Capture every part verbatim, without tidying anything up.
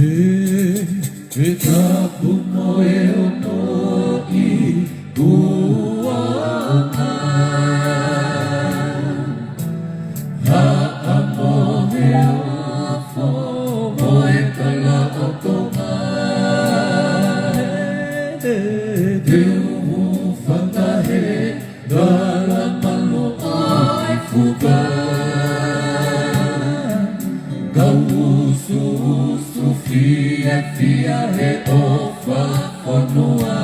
ʻE tapu mo e ono ʻi kuonga. Haʻamo he ofo mo e kalaʻotonga. Te u fakahe Kala malo ai fuka. Kau usuusu fiefia he ʻofa fonua.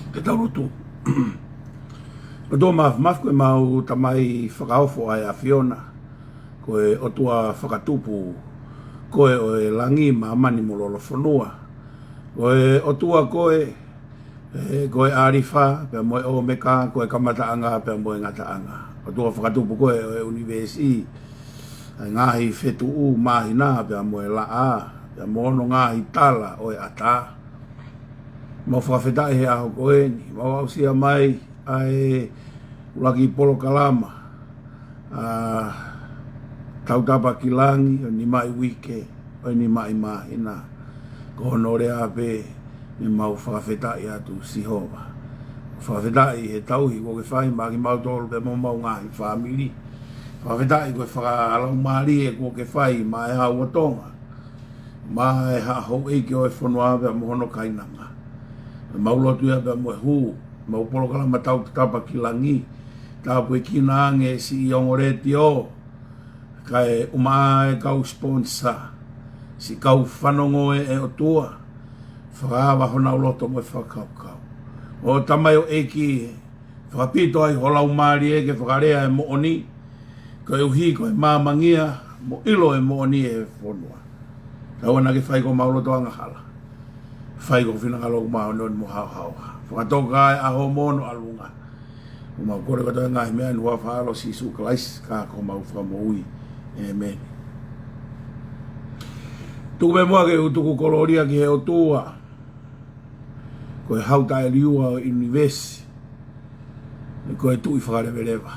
Ke tau lotu. ʻOtua Māfimafi, ko ʻemau Tamai fakaofo ʻa e ʻAfiona, ko e ʻOtua fakatupu koe ʻo e langi, māmani mo lolofonua. Ko e ʻOtua koe, ē, ko e ʻAlifa pea mo e ʻOmeka, ko e kamataʻanga pea mo e ngataʻanga. ʻOtua fakatupu koe ʻo e ʻunivēsi, ʻa e ngaahi fetuʻu, māhina pea mo e laʻā, pea mo hono ngaahi tala ʻo e ʻatā. Mau fakafetaʻi he ʻaho ko eni, mau aʻusia mai ʻa e ʻuluaki polokalama ʻa e Tautapa ki Langi ʻo e nima ʻi uike, ʻo e nima ʻi māhina. Ko hono lea pē, ne mau fakafetaʻi atu Sihova. Fakafetaʻi he tauhi kuo ke fai maʻa kimautolu pea mo homau ngaahi fāmili. Fakafetaʻi ko e fakalaumālie kuo ke fai maʻa e hau ʻo Tonga, maʻa e haʻa houʻeiki ʻo e fonua pea mo hono kainanga. Mau lotu ia pea mo e hū, mau polokalama Tautapa ki Langi, tāpuekina ange siʻi ongo letiō, kae ʻumaʻā e kau sponsor, siʻi kau fanongo ē, ʻe ʻOtua, fakaava honau loto mo e fakakaukau. ʻO Tamai ʻEiki, fakapito ai ho Laumālie ke fakalea e moʻoni, koeʻuhi ko e māmangia mo ʻilo e moʻoni ʻe he fonua. Tau ana ke fai ko homau loto angahala, fai ko ho finangalo ʻoku māʻoniʻoni mo haohaoa. Fakatoka e ʻaho mo hono ʻalunga. Mau kole kotoa e ngaahi meʻa ni ʻi he huafa ʻo Sīsū Kalaisi ko homau Fakamoʻui. ʻĒmeni. Tuku pē muʻa ke u tuku kolōlia ki he ʻOtua, ko e Hau Taʻeliua ʻo e ʻunivēsi, ko e Tuʻi Fakaleveleva.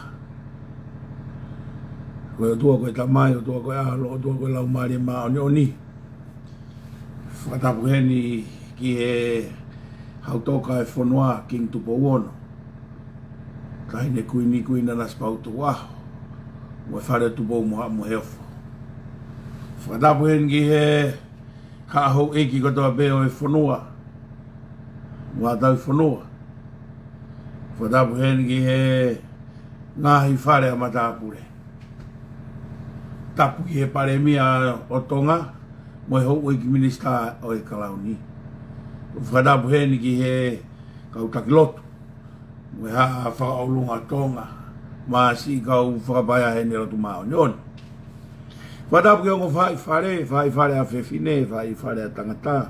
Ko e ʻOtua ko e Tamai, ʻOtua ko e ʻAlo, ʻOtua ko e Laumālie Māʻoniʻoni. Fakatapu heni ki he Hau Toka ʻo e fonua, Kingi Tupou Ono, Taʻahine Kuini, Kuini Nanasipauʻu Tukuʻaho, mo e Fale ʻo Tupou mo Haʻa Moheofo. Fakatapu heni ki he haʻa houʻeiki kotoa pē ʻo e fonua, mo e tauhi fonua. Fakatapu heni ki he ngaahi fale ʻa matāpule. Tapu ki he Palēmia ʻo Tonga, mo e houʻeiki minisitā ʻo e Kalauni. Fakatapu heni ki he kau taki lotu, mo e haʻa fakaʻolunga ʻo Tonga, mo siʻi kau fakapaea heni ʻo e lotu māʻoniʻoni. Fakatapu ki he ongo faʻi fale, faʻi fale ʻa fefine, faʻi fale ʻa tangata,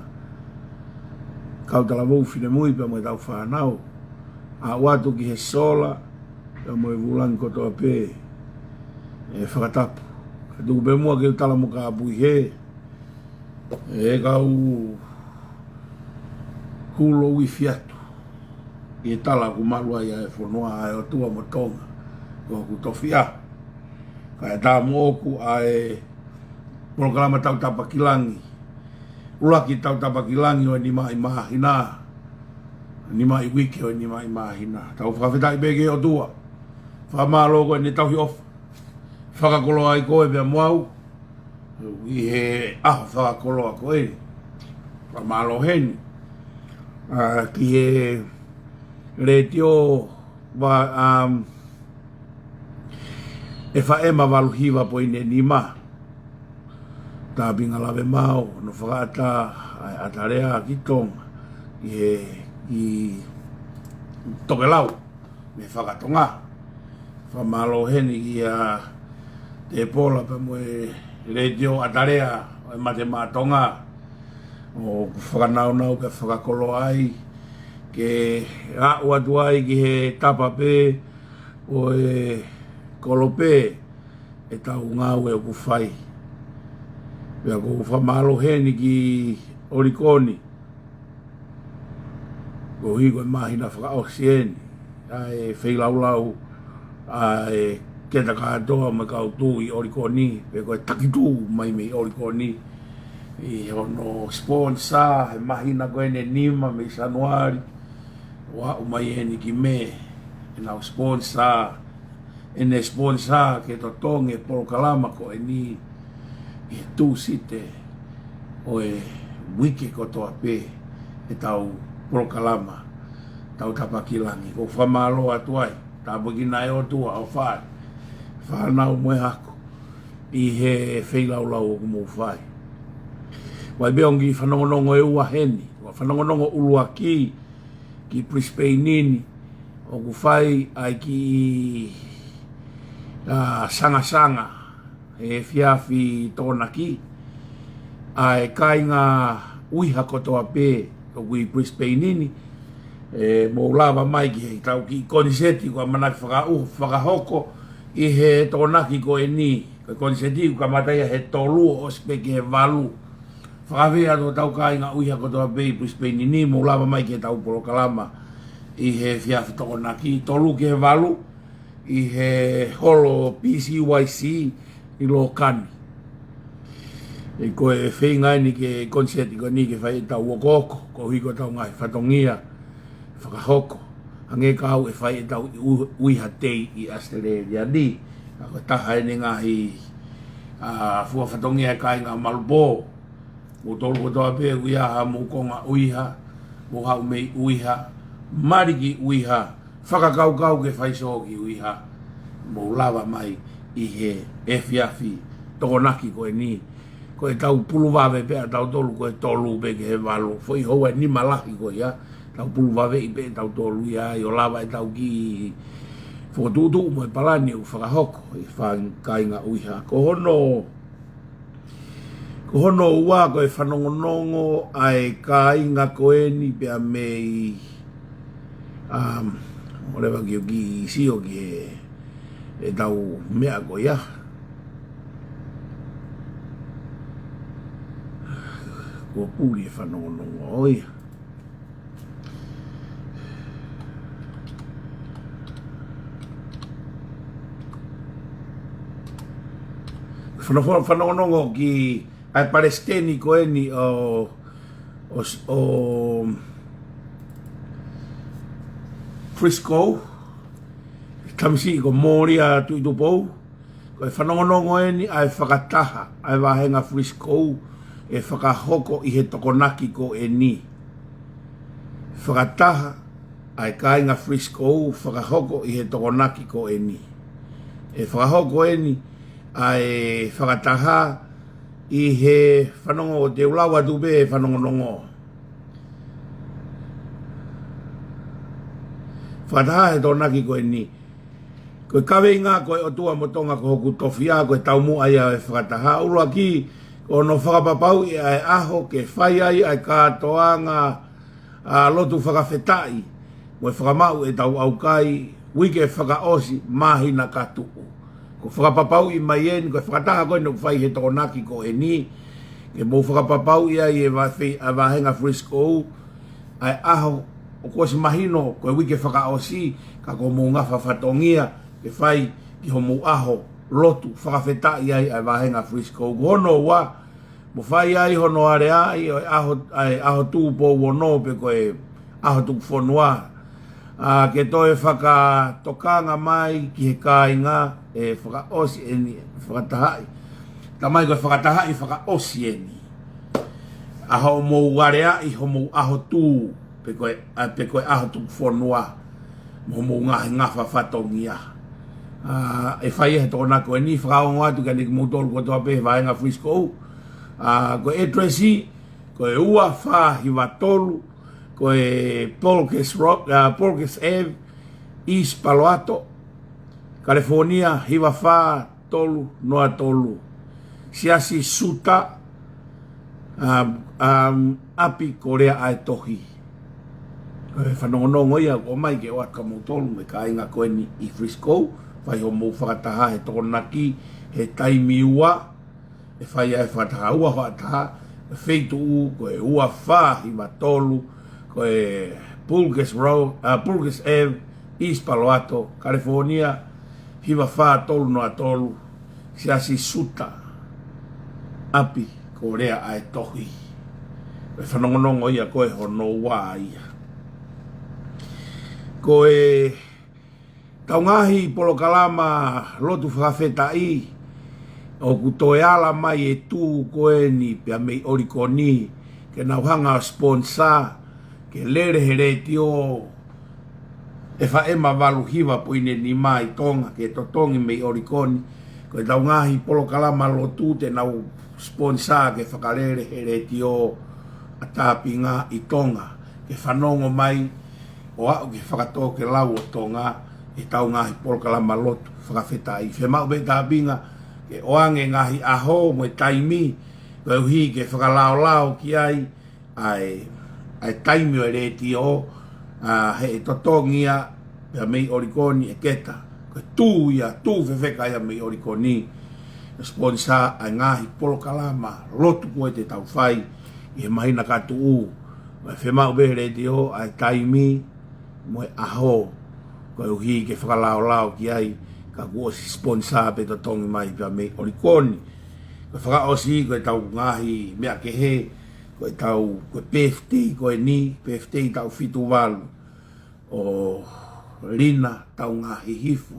kau talavou, finemui pea mo e tau fānau. Aʻu atu ki he sola pea mo e vūlangi kotoa pē, ʻe fakatapu. Ka tuku pē muʻa ke u tala mo kāpui hē, ʻe kau hulu uifi atu ʻi he tala ʻoku malu ai ʻa e fonua, ʻa e ʻOtua mo Tonga, ko hoku tofiʻa. Kae tā moʻoku ʻa e polokalama Tautapa ki Langi, ʻuluaki Tautapa ki Langi ʻo e nima ʻi māhina, nima ʻi uike ʻo e nima ʻi māhina. Tau fakafetaʻi pē ki he ʻOtua. Fakamālō ko ʻene tauhi ʻofa, fakakoloa ai koe pea mo au ʻi he ʻaho fakakoloa ko ē. Fakamālō heni, ʻa, ki he letiō ʻa, um, ʻEfa ʻEma valu hiva poini nima. Tāpinga lave maʻu hono fakaʻatā ʻa e ʻAtalea ki Tonga, ʻi he, ʻi tokelau mei he fakatonga. Fakamālō heni kia Tepola pea mo e letiō ʻAtalea ʻo e Mate Maʻa Tonga, ʻoku fakanaunau pea fakakoloa ai ke aʻu atu ai ki he tapa pē ʻo e kolope ʻetau ngāue ʻoku fai. Pea ʻoku ou fakamālō heni ki ʻOlikoni, koeʻuhi ko e māhina fakaʻosi eni, ʻa e feilaulau ʻa e keta kātoa mo e kau tui ʻi ʻOlikoni, pe ko e takitū mai mei ʻOlikoni, ʻi hono sponsor he māhina ko eni ʻe nima mei Sānuali ʻo aʻu mai eni ki Mē, ʻenau sponsor, ʻene sponsor ke totongi e polokalama ko eni ʻi he Tūsite ʻo e uike kotoa pē ʻetau polokalama Tautapa ki Langi. ʻOku ou fakamālō atu ai, tāpuekina ʻe he ʻOtua hoʻo fānau mo e hako ʻi he feilaulau ʻoku mou fai. ʻOku ʻi ai pē ʻa e ongo kiʻi fanongonongo ʻe ua heni, ʻa e fanongonongo ʻuluaki ki Brisbane ni, ʻoku fai ai e kiʻi, ʻa, sangasanga he efiafi Tokonaki ʻa e kāinga ʻuiha kotoa pē ʻoku ʻi Brisbane ni. ʻE, mou lava mai ki heʻetau kiʻi koniseti ko e ʻamanaki fakaʻu-, fakahoko ʻi he Tokonaki ko eni. Ko e koniseti ʻoku kamata ia he tolu ʻo ʻosi pē ki he valu. Fakafeʻao atu hotau kāinga ʻuiha kotoa pē ʻi Brisbane ni, mou lava mai ki heʻetau polokalama ʻi he efiafi Tokonaki, tolu ki he valu, ʻi he holo B C Y C ʻi Lōkani. ʻE, ko e feinga eni ke koniseti ko eni ke fai ʻetau okooko, koeʻuhi ko ʻetau ngaahi fatongia fakahoko. Hangē ko ʻetau fai ʻetau ʻu-, ʻuiha tei ʻi ʻAositelēlia ni. Ka ko e taha eni ngaahi, ʻa, fua fatongia ʻa e kāinga Malupō. Mou tolu kotoa pē ʻoku ʻi ai haʻamou konga ʻuiha, mou haʻu mei ʻuiha, mali ki ʻuiha, fakakaukau ke fai sō ki ʻuiha, mou lava mai ʻi he efiafi Tokonaki ko eni. Ko ʻetau pulu vave pē ʻa tautolu, ko e tolu pē ki he valu. Foʻi houa ʻe nima lahi ko ia, tau pulu vaveʻi pē tautolu ia, ʻio lava ʻetau kiʻi fokotuʻutuʻu mo e palani ʻoku fakahoko ʻi he fanga kāinga ʻuiha. Ko hono, ko hono ua ko e fanongonongo ʻa e kāinga ko eni pea mei, um, ʻoleva ke u kiʻi sio ki he, ʻetau meʻa ko ia. Kuo puli e fanongonongo ia. Fano-, fano-, fanongonongo ki ai palesiteni ko eni ʻo, ʻo, ʻo Frisco, tamasiʻi ko Molia Tuʻitupou. Ko e fanongonongo eni ʻa e fakataha ʻa e vāhenga Frisco ʻe fakahoko ʻi he Tokonaki ko eni. Fakataha ʻa e kāinga Frisco fakahoko ʻi he Tokonaki ko eni. ʻE fakahoko eni ʻa e fakataha ʻi he fanongo, te u lau atu pē e fanongonongo. Fakataha he Tokonaki ko eni. Ko e kaveinga ko e ʻOtua mo Tonga ko hoku tofiʻa, ko e taumuʻa ia ʻo e fakataha. ʻUluaki, ko hono fakapapauʻi ʻa e ʻaho ke fai ai ʻa e kātoanga, ʻa, lotu fakafetaʻi mo e fakamaʻu ʻetau ʻaukai, uike fakaʻosi māhina ka tuʻu. Ko e fakapapauʻi mai eni, ko e fakataha ko eni ʻoku fai he Tokonaki ko eni, ke mou fakapapauʻi ai e vā-, fei-, ʻa e vāhenga Frisco, ʻa e ʻaho ʻoku ʻosi mahino ko e uike fakaʻosi, ka ko hoʻomou ngafa fatongia ke fai ki hoʻomou ʻaho lotu fakafetaʻi ai ʻa e vāhenga Frisco. Ko hono ua, mou fai ai hono aleaʻi ʻo e ʻaho, ʻa e ʻaho Tupou Ono pe ko e ʻaho Tukufonua. ʻA, ke toe fakatokanga mai ki he kāinga ʻe fakaʻosi eni, fakatahaʻi. Tamai ko e fakatahaʻi fakaʻosi eni. ʻA hoʻomou aleaʻi hoʻomou ʻaho tū, pe ko e, ʻa, pe ko e ʻaho Tukufonua, mo hoʻomou ngaahi ngafa fatongia. ʻA, ʻe fai he Tokonaki ko eni, fakaongo atu kiate kimoutolu kotoa pē he vāhenga Frisco. ʻA, ko e ʻetelesi, ko e ua fā hiva tolu, ko e Polkes Rock, ʻa, Polkes Ave, East Palo Alto, California, hiva fā tolu noa tolu. Siasi Suta, um, um, ʻapi Kolea ʻa e Tohi. Ko e fanongonongo ia ʻoku ʻomai ke ʻoatu kia moutolu mo e kāinga ko eni ʻi Frisco, fai hoʻomou fakataha he Tokonaki he taimi ua, ʻe fai ai e fakataha ua hoʻataha, ko e feituʻu ko e ua fā hiva tolu, ko e Pulkes Road, ʻa, Pulkes Ave, East Palo Alto, California, hiva fā tolu noa tolu, Siasi Suta, ʻapi Kolea ʻa e Tohi. Ko e fanongonongo ia ko e hono ua ia. Ko ʻetau ngaahi polokalama lotu fakafetaʻi, ʻoku toe ala mai e tū ko eni pea mei ʻOlikoni, ke nau hanga ʻo sponsor, ke lele he letiō, ʻefe ʻem valu hiva poini nima ʻi Tonga, ke totongi mei ʻOlikoni. Ko ʻetau ngaahi polokalama lotu te nau sponsor ke fakalele he letiō ʻa Tāpinga ʻi Tonga, ke fanongo mai ʻo aʻu ki he fakatōkilalo ʻo Tonga, ʻetau ngaahi polokalama lotu fakafetaʻi. Fiemaʻu pē Tāpinga ke ʻoange ngaahi ʻaho mo e taimi, koeʻuhi ke fakalaolao ki ai, ʻa e, ʻa e taimi ʻo e letiō, ʻa, he ʻe totongi ia pea mei ʻOlikoni ʻe Keta. Ko e tū ia, tū fefeka ia mei ʻOlikoni. Sponsor ʻa e ngaahi polokalama lotu ko ē te tau fai ʻi he māhina ka tuʻu. Mo e fiemaʻu pē he letiō ʻa e taimi mo e ʻaho, koeʻuhi ke fakalaolao ki ai, ka kuo ʻosi sponsor pea totongi mai pea mei ʻOlikoni. Ko e fakaʻosi, ko e tau ngaahi meʻa kehe, ko e tau, ko e birthday ko eni, birthday taʻu fitu valu ʻo Lina Taungahihifo.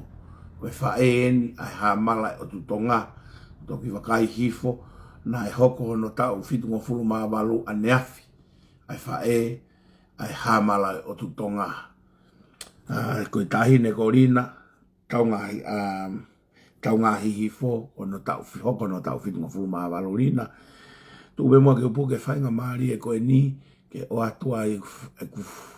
Ko e faʻē eni ʻa e Hāmala ʻo e ʻOtu Tonga. Toki vakai hifo, naʻe hoko hono taʻu fitungofulu mā valu ʻaneafi. ʻA e faʻē, ʻa e Hāmala ʻo e ʻOtu Tonga. ʻA, ko e taʻahine ko Lina Taungahi-, ʻa, Taungahihifo, ʻo hono taʻu fi-, hoko hono taʻu fitungofulu mā valu Lina. Tuku pē muʻa ke u puke e faingamālie ko eni, ke ʻoatu ai ʻeku f-, ʻeku f-,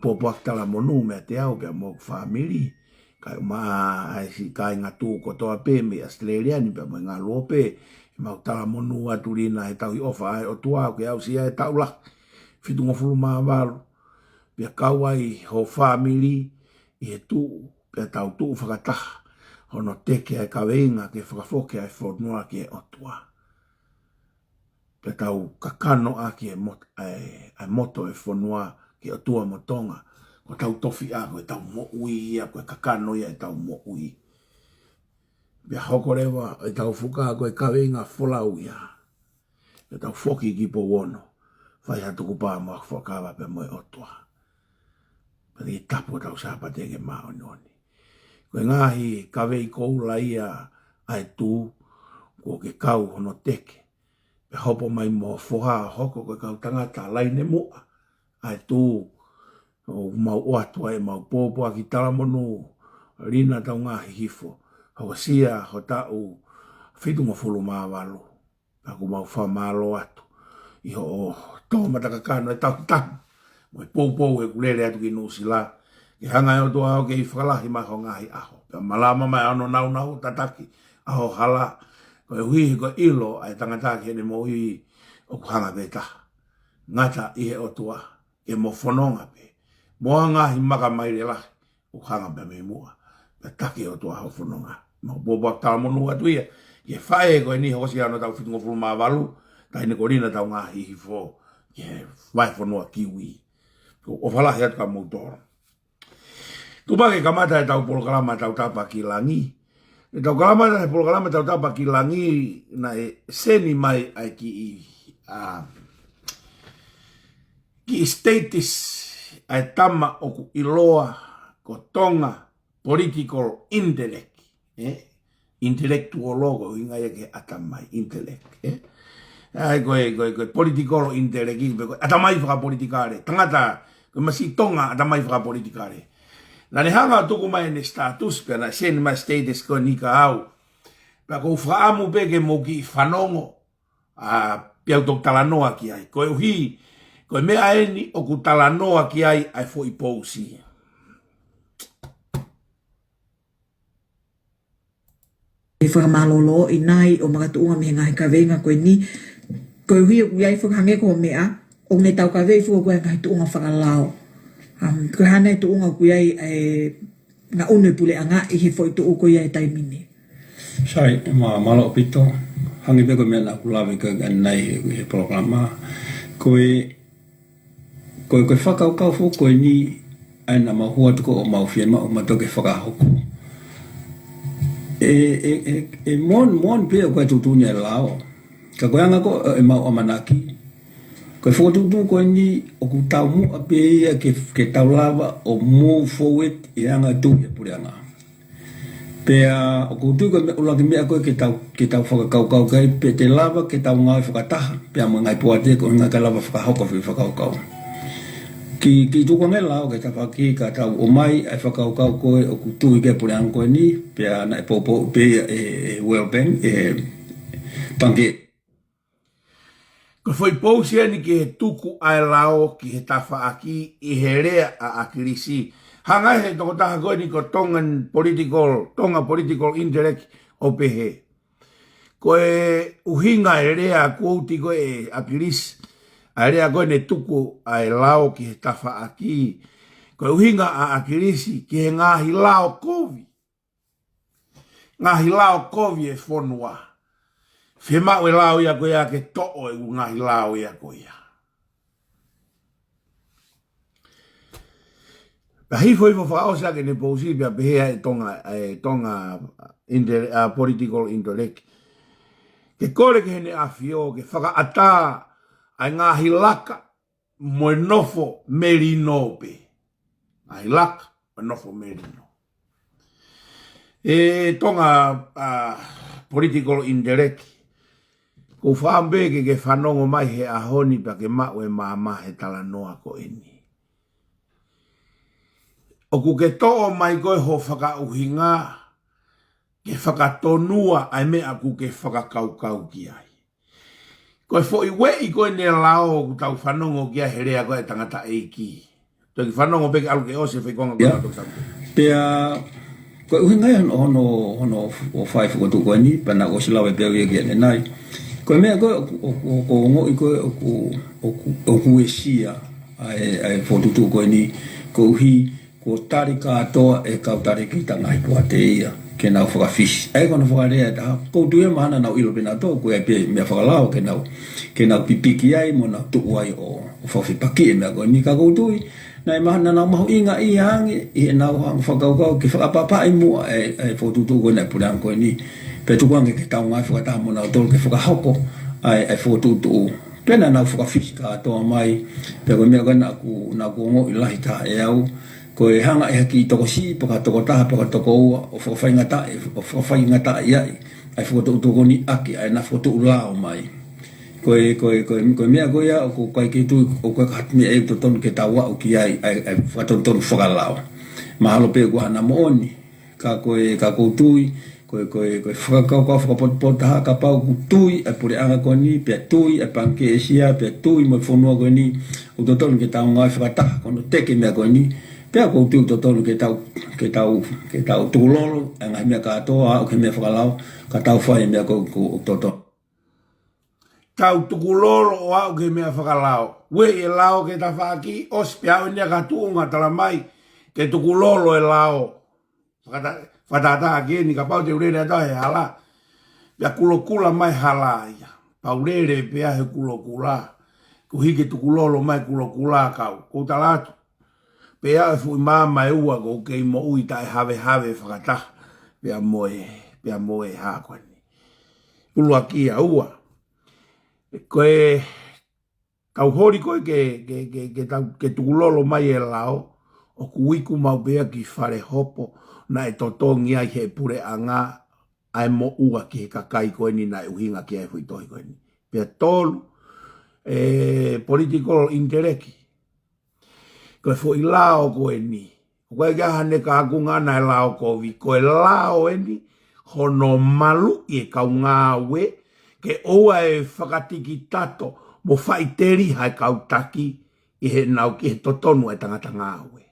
pōpoaki talamonū meiate au pea mo hoku fāmili. Kae ʻumaʻā ʻa e siʻi kāinga tuʻu kotoa pē mei ʻAositelēlia ni pea mo e ngaluope, ʻemau talamonū atu Lina he tauhi ʻofa ʻa e ʻOtua ʻoku ke aʻusia e taʻu lahi, fitungofulu mā valu. Pea kau ai ho fāmili ʻi he tuʻu, pea tau tuʻu fakataha hono teke ʻa e kaveinga ke fakafoki ʻa e fonua ki he ʻOtua. Pea tau kakano ʻaki e mot-, ʻa e, ʻa e moto ʻo e fonua ki he ʻOtua mo Tonga. Ko hotau tofiʻa, ko ʻetau moʻui ia, ko e kakano ia ʻetau moʻui. Pea hoko leva ʻetau fuka ko e kaveinga folau ia. Pea tau foki ki Pouono, fai ha tukupā mo ha fuakava pea mo e ʻOtua. Pea ke tapu hotau Sāpate ke māʻoniʻoni. Ko e ngaahi kavei koula ia ʻa e tū, kuo ke kau hono teke. Pea hopo mai mo ho foha, hoko ko e kau tangata laine muʻa ʻa e tū, ʻoku mau ʻoatu ai ʻemau pōpoaki talamonū, Lina Taungahihifo, hokosia ho taʻu fitungofulu mā valu. Pea ʻoku mau fakamālō atu ʻi hoʻo tō matakakano e tauhi tahi mo e poupou heʻeku lele atu ki Nuʻusila. Ke hanga ʻe he ʻOtua ʻo kei fakalahi mai ho ngaahi ʻaho. Pea malama mai hono nāunau tataki ʻa ho hala. Koeʻuhi he ko e ʻilo ʻa e tangata ki heʻene moʻui ʻoku hanga pē taha. Ngata ʻi he ʻOtua, ke mo fononga pē mo ha ngaahi maka maile lahi ʻoku hanga pē mei muʻa. Pea taki ʻe he ʻOtua ho fononga. Mau pōpoaki talamonū atu ia ki he faʻē ko eni hokosia hono taʻu fitungofulu mā valu, taʻahine ko Lina Taungahihifo, ki he vahefonua Kiwi. Ko e ʻofa lahi atu kia moutolu. Tuku pē ke kamata ʻetau polokalama Tautapa ki Langi. ʻEtau kamata e polokalama Tautapa ki Langi, naʻe send mai ʻa e kiʻi, ʻa, kiʻi status ʻa e tama ʻoku ʻiloa ko Tonga Political Intellect, ē? Intellectual ko e ʻuhinga ia ki he ʻatamai, intellect, ē? ʻA ia ko e, ko e, ko e political intellect, pe ko e ʻatamai fakapolitikale. Tangata, ko e masiʻi Tonga ʻatamai fakapolitikale. Naʻa ne hanga ʻo tuku mai ʻene status, pea naʻe send mai status ko eni kia au. Pea ʻoku ou fakaʻamu pē ke mou kiʻi fanongo, ʻa, pea u toki talanoa ki ai. Koeʻuhi, ko e meʻa eni ʻoku talanoa ki ai ʻa e foʻi pousi. ʻE fakamālōlōʻi nai ʻo makatuʻunga mei he ngaahi kaveinga ko eni. Koeʻuhi ʻoku ʻi ai fakahangē ko e meʻa, ʻoku ne tau kavei foki ko e ngaahi tuʻunga fakalao. Um, ko e hā nai e tuʻunga ʻoku ʻi ai e ngaʻunu e puleʻanga ʻi he foʻi tuʻu ko ia he taimi ni. Sai, mā-, mālō ʻaupito. Hangē pē ko e meʻa naʻa ku lave ki ai ʻanenai he, he polokalama. Ko e, ko e, ko e fakakaukau foki ko eni, ʻa ia naʻa mau hū atu ko ʻo mau fiemaʻu mautolu ke fakahoko. ʻE, ʻe, ʻe, ʻe moʻoni, moʻoni pē ʻoku ʻi ai e tuʻutuʻuni ʻa e lao. Ka ko e anga ko ē ʻemau ʻamanaki, ko e fokotuʻutuʻu ko eni ʻoku taumuʻa pē ia ke, ke tau lava ʻo move forward ʻi he anga e tuʻu ʻa e puleʻanga. Pea ʻoku ou tui ko e meʻa, ʻuluaki meʻa ko ē ke tau, ke tau fakakaukau ki ai, pe te lava ke tau ngāue fakataha pea mo e ngaahi poate ko e ʻuhinga ke lava fakahoko e foʻi fakakaukau. Kiʻi, kiʻi tuku ange e lao ki he tafaʻaki ka tau ʻomai ʻa e fakakaukau ko ē ʻoku tuʻu ki ai e puleʻanga ko eni, pea naʻe poupou pē ia ʻe, ʻe World Bank, ʻe Pangikē. Ko e foʻi pousi eni ki he tuku ʻa e lao ki he tafaʻaki ʻi he lea ʻa ʻAkilisi. Hanga ʻe he tokotaha ko eni ko Tongan political, Tonga political intellect ʻo pehē, ko e ʻuhinga e lea quote ko ē ʻa ʻAkilisi, ʻA e lea ko ē ne tuku ʻa e lao ki he tafaʻaki, ko e ʻuhinga ʻa ʻAkilisi ki he ngaahi lao kovi. Ngaahi lao kovi e fonua. Fiemaʻu e lao ia ko ia ke toʻo e ngaahi lao ia ko ia. Pea hifo hifo fakaʻosi ʻa ʻene pousi pea pehē ʻe Tonga, ʻe Tonga inte-, ʻa, political intellect. Ke kole ki heʻene ʻAfio ke fakaʻatā ʻa e ngaahi laka mo e nofo melino pē. Ngaahi laka mo e nofo melino. ʻE Tonga, ʻa, political intellect, ʻoku ou fakaʻamu pē ke ke fanongo mai he ʻaho ni pea ke maʻu e maama he talanoa ko eni. ʻOku ke toʻo mai ko ē ho fakaʻuhinga ke fakatonua ʻa e meʻa ʻoku ke fakakaukau ki ai. Ko e foʻi ueʻi ko eni e lao ʻoku tau fanongo ki ai he lea ko ē ʻa e tangataʻeiki. Toki fanongo pē ke ʻalu ke ʻosi e foʻi konga ko ē. Ia. Tau tau. Pea, ko e ʻuhinga ia hono, hono, hono ʻo fai e fokotuʻu ko eni, pea naʻe ʻosi lau ʻe Peau ia ki ʻanenai. Ko e meʻa ko ē ʻoku, ʻoku, ʻoku ongoʻi ko ē ʻoku, ʻoku, ʻoku uesia ʻa e, ʻa e fokotuʻutuʻu ko eni, koeʻuhi kuo tali kātoa ʻe he kau talēkita ngaahi poate ia ke nau fakafisi. ʻA ia ko hono fakalea ʻe taha, ʻoku ou tui ʻe mahalo naʻa nau ʻilo pē nautolu, ko e pē meʻa fakalao ke nau, ke nau pipiki ai mo nau tuʻu ai ʻo, ʻo fakafepakiʻi e meʻa ko eni. Ka ʻoku ou tui, naʻe mahalo naʻa nau mahuʻingaʻia ange ʻi heʻenau hanga fakakaukau ke fakaʻapaʻapaʻi muʻa e, e fokotuʻutuʻu ko eni ʻa e puleʻanga ko eni. Pea tuku ange ke tau ngāue fakataha mo nautolu ke fakahoko ʻa e, e fokotuʻutuʻu. Pea naʻa nau fakafisi kātoa mai, pea ko e meʻa ko ē naʻa ku, naʻa ku ongoʻi lahi taha ʻe au, ko e hanga ʻe ha kiʻi tokosiʻi pe ko ha tokotaha pe ko ha tokoua ʻo fakafaingataʻa, ʻo fakafaingataʻaʻiaʻi ʻa e fokotuʻutuʻu ko eni ʻaki ʻa ʻena fokotuʻu lao mai. Ko e, ko e, ko e, ko e meʻa ko ia ʻoku ʻikai ke u tui ʻoku ʻikai ko ha meʻa ʻe totonu ke tau aʻu ki ai, ʻa e, ʻa e fakatonutonu fakalao. Mahalo pē ʻoku ʻi ai hano moʻoni, ka ko e, ka ʻoku ou tui, ko e, ko e, ko e fakakaukau fakapotopoto taha, kapau ʻoku tui ʻa e puleʻanga ko eni, pea tui ʻa e Pangikē ʻĒsia, pea tui mo e fonua ko eni, ʻoku totonu ke tau ngāue fakataha, ko hono teke meʻa ko eni, pea ʻoku ou tui ʻoku totonu ke tau, ke tau, ke tau tukulolo ʻa e ngaahi meʻa kātoa, aʻu ki he meʻa fakalao, ka tau fai e meʻa ko ē ʻoku, ʻoku totonu. Tau tukulolo ʻo aʻu ki he meʻa fakalao. Ueʻi e lao ki he tafaʻaki, ʻosi pē aʻu eni ki ha tuʻunga, tala mai ke tukulolo e lao. Fakata-, fakatātā ki heni, kapau te u lele atu he hala, pea kulokula mai hala ia. Pea u lele pē au he kulokula. Koeʻuhi ke tukulolo mai kulokula kau. Kou tala atu, pea ʻi ai e fuʻu maama ʻe ua ʻoku ou kei moʻui taʻehavehave fakataha pea mo e, pea mo e hā ko eni. ʻUluaki ia, ua. Ko e tau holi ko ē ke, ke, ke, ke tau, ke tukulolo mai e lao, ʻoku iku maʻu pē ia ki fale hopo naʻe totongi ai ʻe he puleʻanga ʻa e moʻua ki he kakai ko eni naʻe ʻuhinga ki ai e foʻi tohi ko eni. Pea tolu, e political intellect. Ko e foʻi lao ko eni, ʻoku ʻikai ke ʻi ai hano kākunga ʻana e lao kovi, ko e lao eni hono maluʻi e kau ngāue ke ʻoua ʻe fakatikitato mo faʻiteliha e kau taki ʻi heʻenau ki he totonu e tangata ngāue.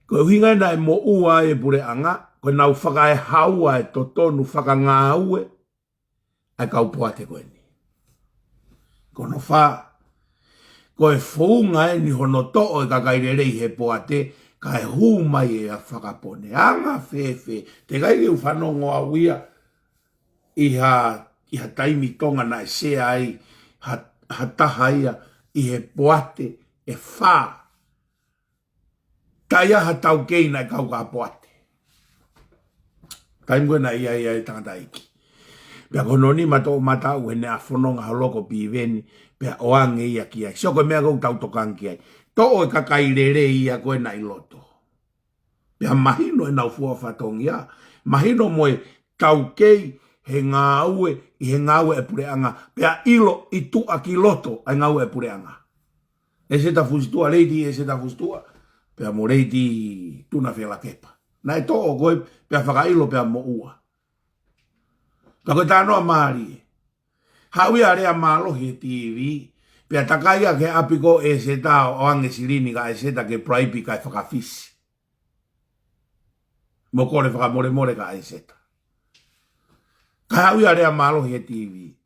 Ko e ʻuhinga ia naʻe moʻua ai e puleʻanga, ko ʻenau fakaehaua e totonu fakangāue ʻa e kau poate ko eni. Ko hono fā, ko e founga eni hono toʻo e kakai lelei he poate, kae hū mai e fakapone. Anga fēfē, teʻeki ai ke u fanongo au ia ʻi ha, ʻi ha taimi Tonga naʻe sea ai ha, ha taha ia ʻi he poate ʻe fā. Taʻe ʻi ai ha taukei naʻe kau ki ha poate. Taimi ko ē naʻe ʻi ai e tangataʻeiki. Pea ko hono nima toʻomataʻu heʻene ʻa fononga holo ko Piveni, pea ʻoange ia ki ai. Sio ko e meʻa ʻoku tau tokanga ki ai. Toʻo e kakai lelei ia ko ē naʻe ʻi loto. Pea mahino ʻenau fua fatongia. Mahino mo e taukei he ngāue, ʻi he ngāue e puleʻanga. Pea ʻilo ʻi tuʻa ki loto ʻa e ngāue e puleʻanga. ʻEseta Fusituʻa, Lady ʻEseta Fusituʻa, pea mo Lady Tuna Felakepa. Naʻe toʻo ko ē, pea fakaʻilo pea moʻua. Ka ko e talanoa mālie. Haʻu ia ʻo lea mālohi he T V, pea takai ia ki he ʻapi ko ē ʻo ʻEseta ʻo ʻoange silini kia ʻEseta ke bribe kae fakafisi. Mo kole fakamolemole kia ʻEseta. Kae haʻu ia ʻo lea mālohi he T V.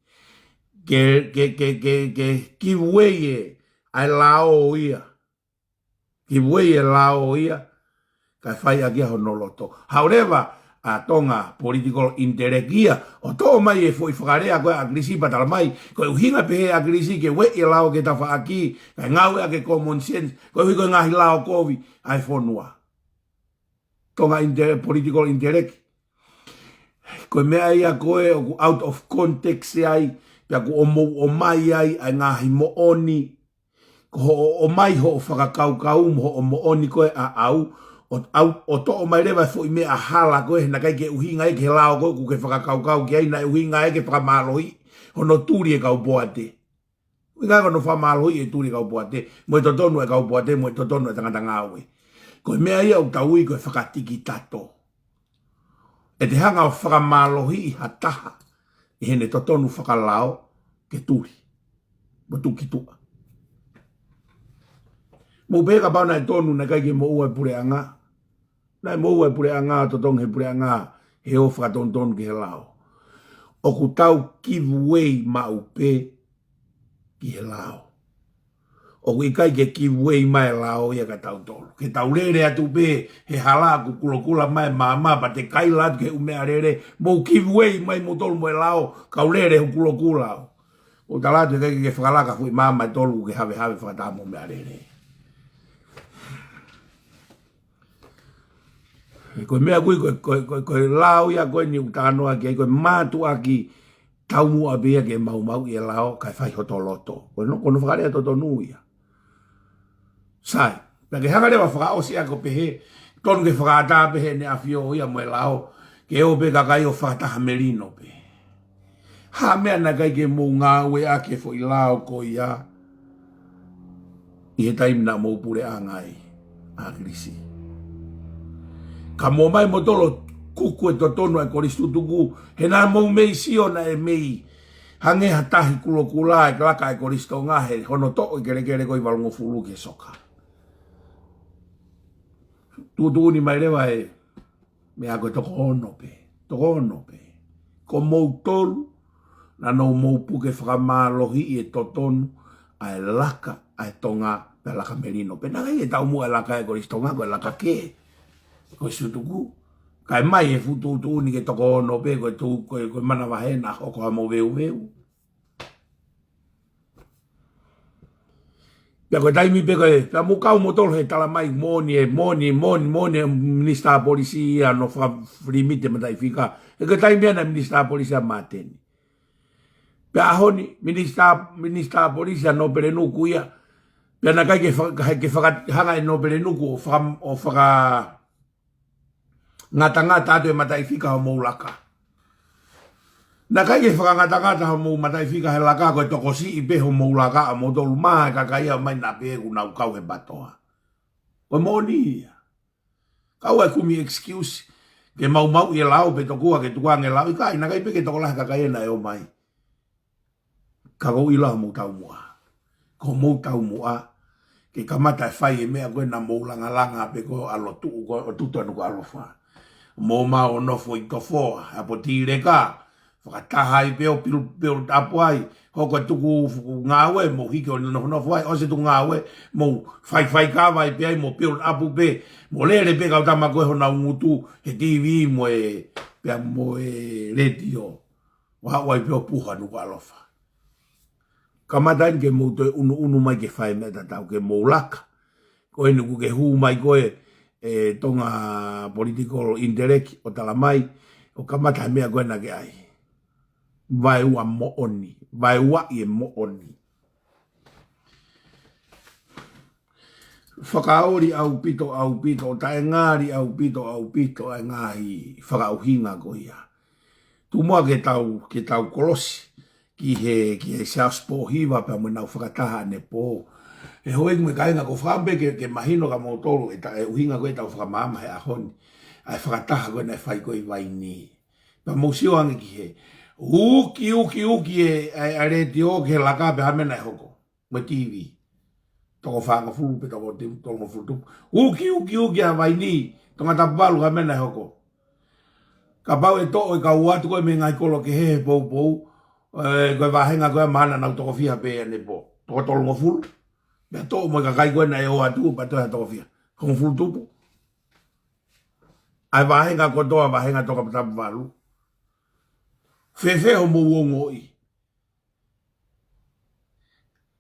ke, ke, ke, ke, ke give way ʻa e lao ia. Give way ʻa e lao ia, kae fai ʻaki ia hono loto. However, ʻa Tonga political intellect ia, ʻo toʻo mai e foʻi fakalea ko ē ʻa ʻAkilisi pea tala mai, ko e ʻuhinga pē ʻa ʻAkilisi ke ueʻi e lao ki he tafaʻaki, kae ngāueʻaki e common sense, koeʻuhi ko e ngaahi lao kovi ʻa e fonua. Tonga inte-, political intellect. Ko e meʻa ia ko ē ʻoku out of context ai, pea ʻoku mou ʻomai ai ʻa e ngaahi moʻoni, ko hoʻo ʻomai hoʻo fakakaukau mo hoʻo moʻoni ko ē ʻaʻau, ʻo, ʻau, ʻo toʻo mai leva e foʻi meʻa hala ko ē, naʻe ʻikai ke ʻuhinga ia ki he lao ko ē ʻoku ke fakakaukau ki ai, naʻe ʻuhinga ia ke fakamālohiʻi hono tuli e kau poate. ʻUhinga ko hono fakamālohiʻi e tuli e kau poate, mo e totonu e kau poate, mo e totonu e tangata ngāue. Ko e meʻa ia ʻoku tau ui ko e fakatikitato. ʻE te hanga ʻo fakamālohiʻi ha taha ʻi heʻene totonu fakalao ke tuli mo tuku ki tuʻa. Mou pehē kapau naʻe tonu naʻe ʻikai ke moʻua e puleʻanga. Naʻe moʻua e puleʻanga, totongi he puleʻanga, he ʻoku fakatonutonu ki he lao. ʻOku tau give way maʻu pē ki he lao. ʻOku ʻikai ke give way mai e lao ia kia tautolu. Ke tau lele atu pē he hala ʻoku kulokula mai e maama pea te kaila atu ki he ʻū meʻalele, mou give way mai moutolu mo e lao, kau lele he kulokula au. ʻOku tala atu ʻe ʻikai ke fakalaka foʻi maama ʻe tolu ke havehave fakataha mo e meʻalele. Ko e meʻa ko ē, ko e, ko e, ko e, ko e lao ia ko eni ʻoku talanoa ki ai, ko e mātuʻaki taumuʻa pē ia ke maumauʻi e lao kae fai hoto loto. Ko hono, ko hono fakalea totonu ia. Sai, pea ke hanga leva ʻo fakaʻosi ʻaki ʻo pehē, tonu ke fakaʻatā pē ʻEne ʻAfio ia mo e lao, ke ō pē kakai ʻo fakataha melino pē. Ha meʻa naʻe ʻikai ke mou ngāueʻaki e foʻi lao ko ia ʻi he taimi naʻa mou puleʻanga ai ʻa ʻAkilisi. Ka mou ō mai moutolu ʻo kuku e totonu ʻa e kolisi tutuku, he naʻa mou mei sio naʻe mei hangē ha tahi kulokula e kalaka e Kolisi Tonga he hono toʻo e kelekele ko ē ʻi valungofulu ki he soka. Tuʻutuʻuni mai leva e meʻa ko e toko ono pē, toko ono pē. Ko moutolu naʻa nau mou puke fakamālohiʻi e totonu ʻa e laka ʻa e Tonga pea laka melino pē. Naʻe ʻikai ke taumuʻa e laka e Kolisi Tonga ko e laka kehe, ko e kolisi tutuku. Kae mai e fuʻu tuʻutuʻuni ke toko ono pē, ko e tu-, ko e, ko e manavahē naʻa hoko ha moveuveu. Pea ko e taimi pē ko ē, pea mou kau moutolu he tala mai moʻoni e, moʻoni, moʻoni, moʻoni e Minisitā Polisi ia ʻi hono fakafilimiti e mataʻifika. He ko e taimi ia naʻe Minisitā Polisi ʻa Māteni. Pea ʻaho ni, Minisitā, Minisitā Polisi ʻa Nōpele Nuku ia. Pea naʻe ʻikai ke faka-, ke faka-, hanga ʻe Nōpele Nuku ʻo faka-, ʻo faka-, ngatangata atu e mataʻifika homou laka. Naʻe ʻikai ke fakangatangata homou mataʻifika he laka, ko e tokosiʻi pē homou laka ʻa moutolu mā e kakai ia mai naʻa pē ʻoku nau kau he PATOA. Ko e moʻoni ia. Kau ai kumi excuse ke maumauʻi e lao pe tokua ke tukuange e lao, ʻikai, naʻe ʻikai pē ke tokolahi e kakai ia naʻe ō mai. Ka ʻoku ou ʻilo homou taumuʻa. Ko homou taumuʻa ke kamata e fai e meʻa ko ē naʻa mou langalanga pē ko ē ʻo ʻalu ʻo tuʻu ko ē ʻo tutu ʻa Nukuʻalofa. Mou ō ʻo nofo ʻi Tofoa, ʻapo Tīleka, fakataha ai pē ʻo build, build up ai, hoko e tuku ngāue, mou hiki ʻo nofonofo ai, ʻosi e tuku ngāue, mou faifaikava ai pē ai, mou build up pē, mou lele pē kau tama ko ē honau ngutu he TV mo e, pea mo e letiō. ʻO haʻu ai pē ʻo puha Nukuʻalofa. Kamata eni ke mou toe ʻunuʻunu mai ke fai e meʻa tatau ke mou laka. Ko eni ʻoku ke hū mai ko ē, e Tonga political intellect ʻo tala mai, ʻo kamata e meʻa ko ē naʻa ke ʻai. Vaeua moʻoni, vaeuaʻi e moʻoni. Fakaoli ʻaupito, ʻaupito, ʻo taʻengali ʻaupito, ʻaupito, ʻa e ngaahi fakaʻuhinga ko ia. Tuku muʻa ke tau, ke tau kolosi ki he, ki he Siaosi Pōhiva pea mo ʻenau fakataha ʻanepō. ʻE houʻeiki mo e kāinga, ʻoku ou fakaʻamu pē ke, ke mahino kia moutolu e ta-, e ʻuhinga ko ē ʻetau fakamaama he ʻaho ni. ʻA e fakataha ko ē naʻe fai ko ē ʻi Vainī. Pea mou sio ange ki he uki, uki, uki e, e, e letiō ki he laka pe ha meʻa naʻe hoko. Mo e TV. Toko fāngofulu pe toko tolu, tolungofulu tupu. Uki, uki, uki ʻa Vainī, Tongatapu valu ha meʻa naʻe hoko. Kapau ʻe toʻo e kau atu ko ē mei he ngaahi kolo kehe he poupou, Ko e, ko e vāhenga ko ē ʻa Maʻana naʻa nau toko fiha pē ʻanepō? Toko tolungofulu. Pea toʻo mo e kakai ko ē naʻe ō atu pea toe ha toko fiha? Hongofulu tupu. ʻA e vāhenga kotoa, vāhenga Tongatapu valu. Fēfē hoʻomou ongoʻi?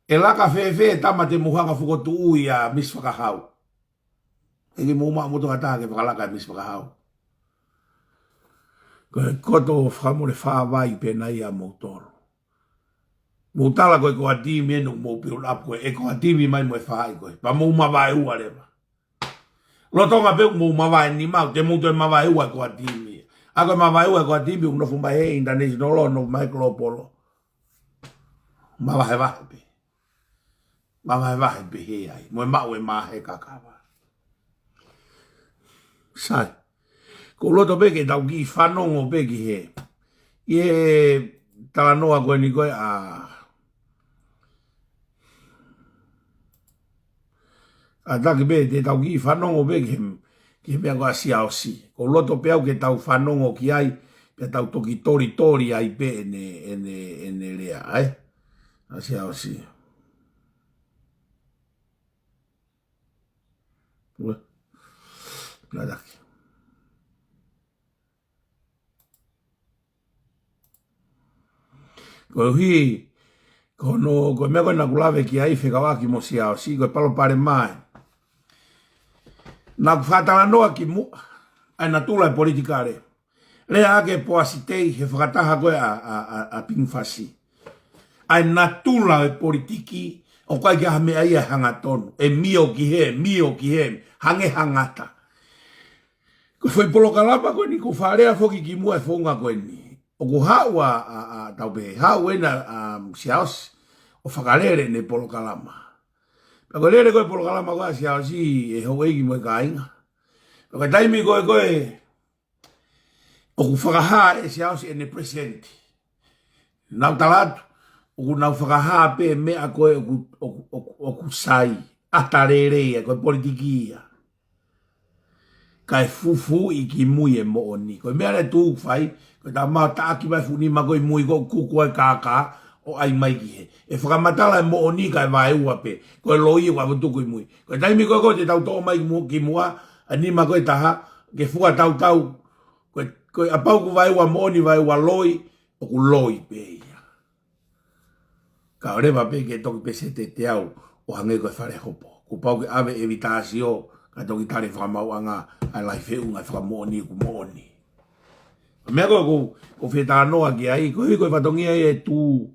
ʻE laka fēfē e tama te mou hanga ʻo fokotuʻu ia, Misi Fakahau? ʻIkai ke mou maʻu motuʻa ha taha ke fakalaka e Misi Fakahau. Ko e koto fakamole fāvai pē ʻena ia moutolu. Mou tala ko e ko ha timi ʻeni ʻoku mou build up ko ē, ʻe ko ha timi mai mo e fāʻi ko ē. Pea mou mavaeua leva. Lolotonga pē ʻoku mou mavae nima, te mou toe mavaeua e ko ha timi. ʻA ko e mavaeua e ko ha timi, ʻoku nofo mai he international law, nofo mai global law. Mavahevahe pē. Mavahevahe pē he ai. Mo e maʻu e mahe kakava. Sai. ʻOku ou loto pē ke tau kiʻi fanongo pē ki he, ʻi he talanoa ko eni ko ē ʻa, ʻa Taki pē, te tau kiʻi fanongo pē ki he, ki he meʻa ko ē ʻa Siaosi. ʻOku ou loto pē au ke tau fanongo ki ai, pea tau toki tolitoli ai pē ʻene, ʻene, ʻene lea, ē? ʻA Siaosi. Ue. Lelaki. Koeʻuhi, ko hono, ko e meʻa ko ē naʻa ku lave ki ai fekauʻaki mo Siaosi, ko e palopalema ē. Naʻa ku fakatalanoa kimuʻa ʻa e natula e politikale. Lea ʻaki ʻe Poasi Tei he fakataha ko ē ʻa, ʻa, ʻa, ʻa Pingi Fasi. ʻA e natula e politiki, ʻoku ʻikai ke ʻi ai ha meʻa ia ʻe hangatonu. ʻE mio ki hē, mio ki hē, hangē ha ngata. Ko e foʻi polokalama ko eni, ʻoku ou faʻa lea foki kimuʻa he founga ko eni. ʻOku haʻu ʻa, ʻa, ʻa, tau pehē, haʻu ʻena ʻa Siaosi ʻo fakalele ʻene polokalama. Pea ko e lele ko ē polokalama ko ē ʻa Siaosi, ʻe houʻeiki mo e kāinga. Pea ko e taimi ko ē ko ē, ʻoku fakahā ʻe Siaosi ʻene present. Naʻa ku tala atu, ʻoku nau fakahā pē meʻa ko ē ʻoku, ʻoku, ʻoku, ʻoku sai, ʻata lelei ʻa e ko e politiki ia. Kae fufuuʻi ki mui e moʻoni. Ko e meʻa leva ʻoku fai, ko e taumaiā ʻo taʻaki mai e fuʻu nima ko ē ʻi mui ko ē ʻoku kuku ai e kākā, ʻo ʻai mai ki hē. ʻE fakamatala e moʻoni kae vaeua pē. Ko e loi ʻoku ʻave ʻo tuku ʻi mui. Ko e taimi ko ē ko ē te tau toʻo mai ki mu-, kimuʻa, ʻa e nima ko ē ʻe taha, ke fua tautau, ko e, ko e kapau ʻoku vaeua moʻoni, vaeua loi, ʻoku loi pē ia. Kae ʻoua leva pē ke toki peseti ʻe au ʻo hangē ko e Fale Hopo. Kuo pau ke ʻave ʻevitāsio, kae toki tali e fakamaauʻanga, ʻa e lahi feʻunga e fakamoʻoni ʻoku moʻoni. Meʻa ko ē ʻoku, ʻoku ou fie talanoa ki ai, koeʻuhi ko e fatongia ia ʻe tū.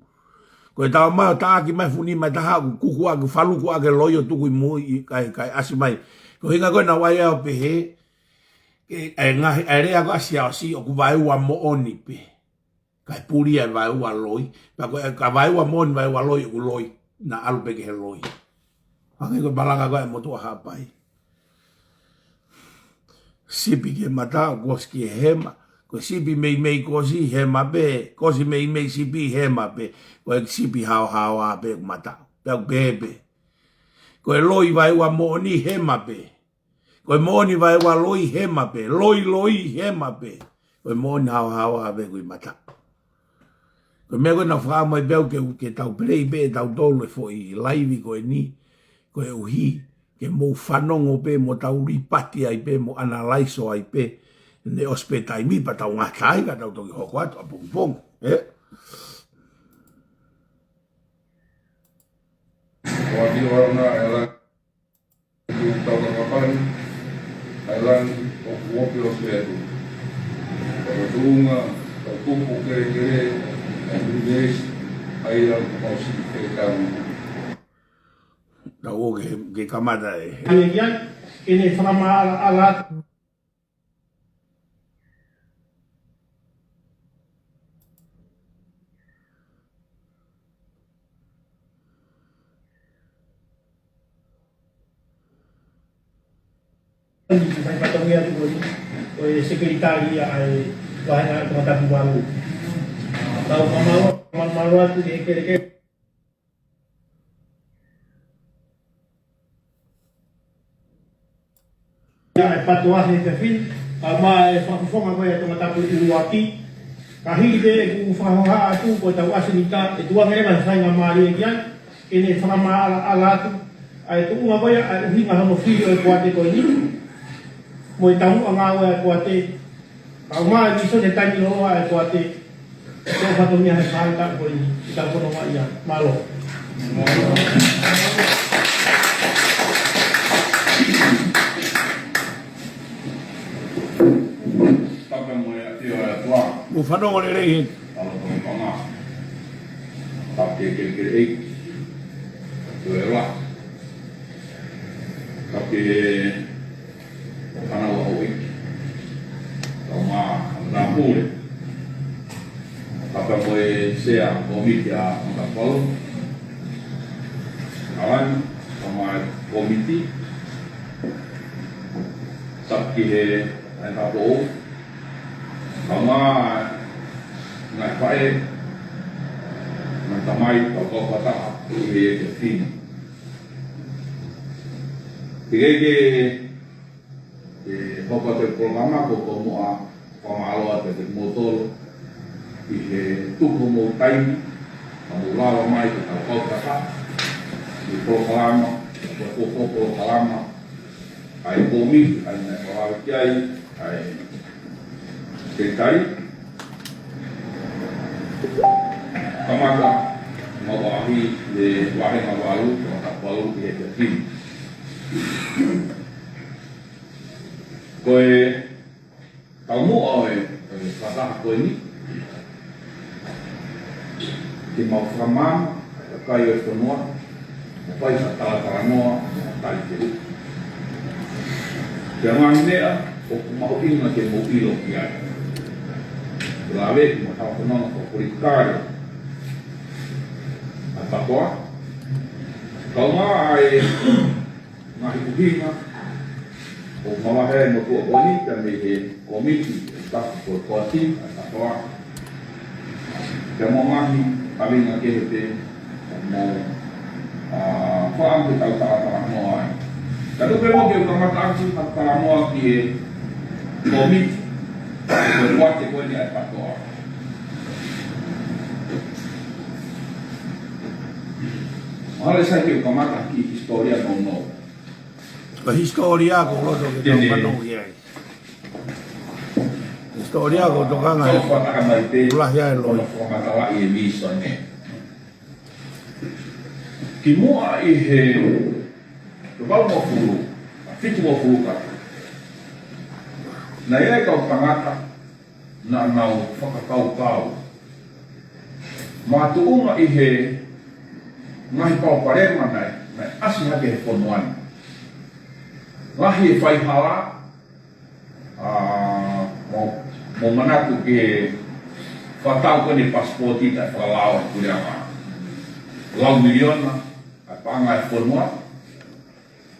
Ko e taumaiā ʻo taʻaki mai e fuʻu nima ʻe taha ʻoku kuku ʻaki, faluku ʻaki e loi ʻo tuku ʻi mui, kae, kae ʻasi mai. Ko e ʻuhinga ko ē naʻa ku ʻai au ʻo pehē, ke, ʻa e ngaahi, ʻa e lea ko ē ʻa Siaosi ʻoku vaeua moʻoni pē. Kae puli ʻa e vaeua loi, pea ko e, ka vaeua moʻoni, vaeua loi, ʻoku loi, naʻa ʻalu pē ki he loi. Hangē ko e malanga ko ē ʻa e motuʻa Haʻapai. Sipi ki he mataʻu, kosi ki he hema. Ko e sipi meimei kosi, hema pē, kosi meimei sipi, hema pē. Ko e sipi haohaoa pē ʻoku mataʻu. Pea ʻoku pehē pē. Ko e loi vaeua moʻoni, hema pē. Ko e moʻoni vaeua loi, hema pē. Loi, loi, hema pē. Ko e moʻoni haohaoa pē ʻoku ʻi mataʻu. Ko e meʻa ko ē naʻa ku fakaʻamu ai pē au ke, ke tau peleʻi pē ʻe tautolu e foʻi laivi ko eni, koeʻuhi ke mou fanongo pē mo tau lipati ai pē mo ʻanalaiso ai pē, ne ʻosi pē taimi pea tau ngata ai ka tau toki hoko atu ʻapongipongi, ē? ʻOku ʻi ai ʻa e ʻalu ʻa e langi ʻoku ope ope atu. Ko e tuʻunga, ko e tupu kelekele, ʻa e ʻunivēsi, ʻa ia ʻoku mau siʻi fekau. Tau ō ke, ke kamata ē. Ane kia, ke ne fakamaʻalaʻala atu. Fai fatongia atu ko e, ko e sekelitali ia ʻa e vāhenga ʻa Tongatapu valu. Tau malu, malu, malu atu ki he kelekele. Ia e patoa he fefin, a ma e fakafofonga ko e Tongatapu ʻuluaki. Ka hili pē ʻeku fakahohaʻa atu ko ʻetau ʻasi ni, ʻe tuku ange leva ʻe he faingamālie ki ai ke ne fakamaʻalaʻala atu ʻa e tuʻunga ko ia ʻa e ʻuhinga hono fili ʻo e poate ko eni, mo e taumuʻa ngāue ʻa e poate, kae ʻumaʻā e vīsone taimi lōloa ʻa e poate, ko e fatongia he kātaki ko eni ʻi he fononga ia. Mālō. Tapu mo e ʻafio ʻa e ʻOtua. Mou fanongo lelei heni. Alo tau panga. Tapu ki he kelekele ʻeiki. Tuʻi ʻEua. Tapu ki he fānau ʻa houʻeiki. Tau mā, tau mā pule. Tapu mo e sea kōmiti ʻa Matapalu. Alan, tau mā kōmiti. Tapu ki he ʻa e kapo o. Tau mā ngaahi faʻē, ngaahi tamai, tau kau fakataha, ʻi he ʻEiki ʻa Fini. Teʻeki ke, ke hoko atu e polokalama, ko e kole mo e fakamālō atu kiate kimoutolu, ʻi he tuku homou taimi, ka mou lava mai ke tau kau fakataha, ʻi he polokalama, ko e polokalama, ʻa e kōmiti, ʻa ia naʻe kau lave ki ai ʻa e Sekelitali. Kamata, maʻu ʻaʻahi, ʻi he vāhenga valu, kamata valu ʻi he ʻEiki ʻa Fini. Ko e taumuʻa ʻo e, ʻo e fakataha ko eni, ke mau fakamaama ʻa e kakai ʻo e fonua, mo fai ha talatalanoa, mo talitali pē ki he ngaahi meʻa ʻoku mahuʻinga ke mou ʻilo ki ai. Ke lave ki he ngaahi fononga fakapolitikale ʻa e PATOA. Kae ʻumaʻā e ngaahi ʻuhinga ʻoku mavahe ai e motuʻa ko eni, pea mei he kōmiti, ʻa e task force ko eni, ʻa e PATOA. Pea mo e ngaahi kaveinga kehe pē, mo, ʻa, fakaʻamu ke tau talatalanoa ai. Ka tuku pē mo ke u kamata ʻaki ha talanoa ki he kōmiti, ko e poate ko eni ʻa e PATOA. Mahalo sai ke u kamata ki he hisitōlia nounou. Ko e hisitōlia ʻoku ou loto ke tau fanongo ki ai. Hisitōlia ʻoku ou tokanga he ʻoku lahi ai e loi. Fakamatalaʻi e vīsone. Kimuʻa ʻi he valungofulu, fitungofulu ka. Naʻe ʻi ai e kau tangata naʻa nau fakakaukau. Makatuʻunga ʻi he ngaahi palopalema naʻe, naʻe ʻasi hake he fonua ni. Lahi e faihala, ʻa, mo, mo manatu ke fakatau ko eni e pasipoti taʻefakalao ʻa e puleʻanga. Lau miliona ʻa e paʻanga ʻa e fonua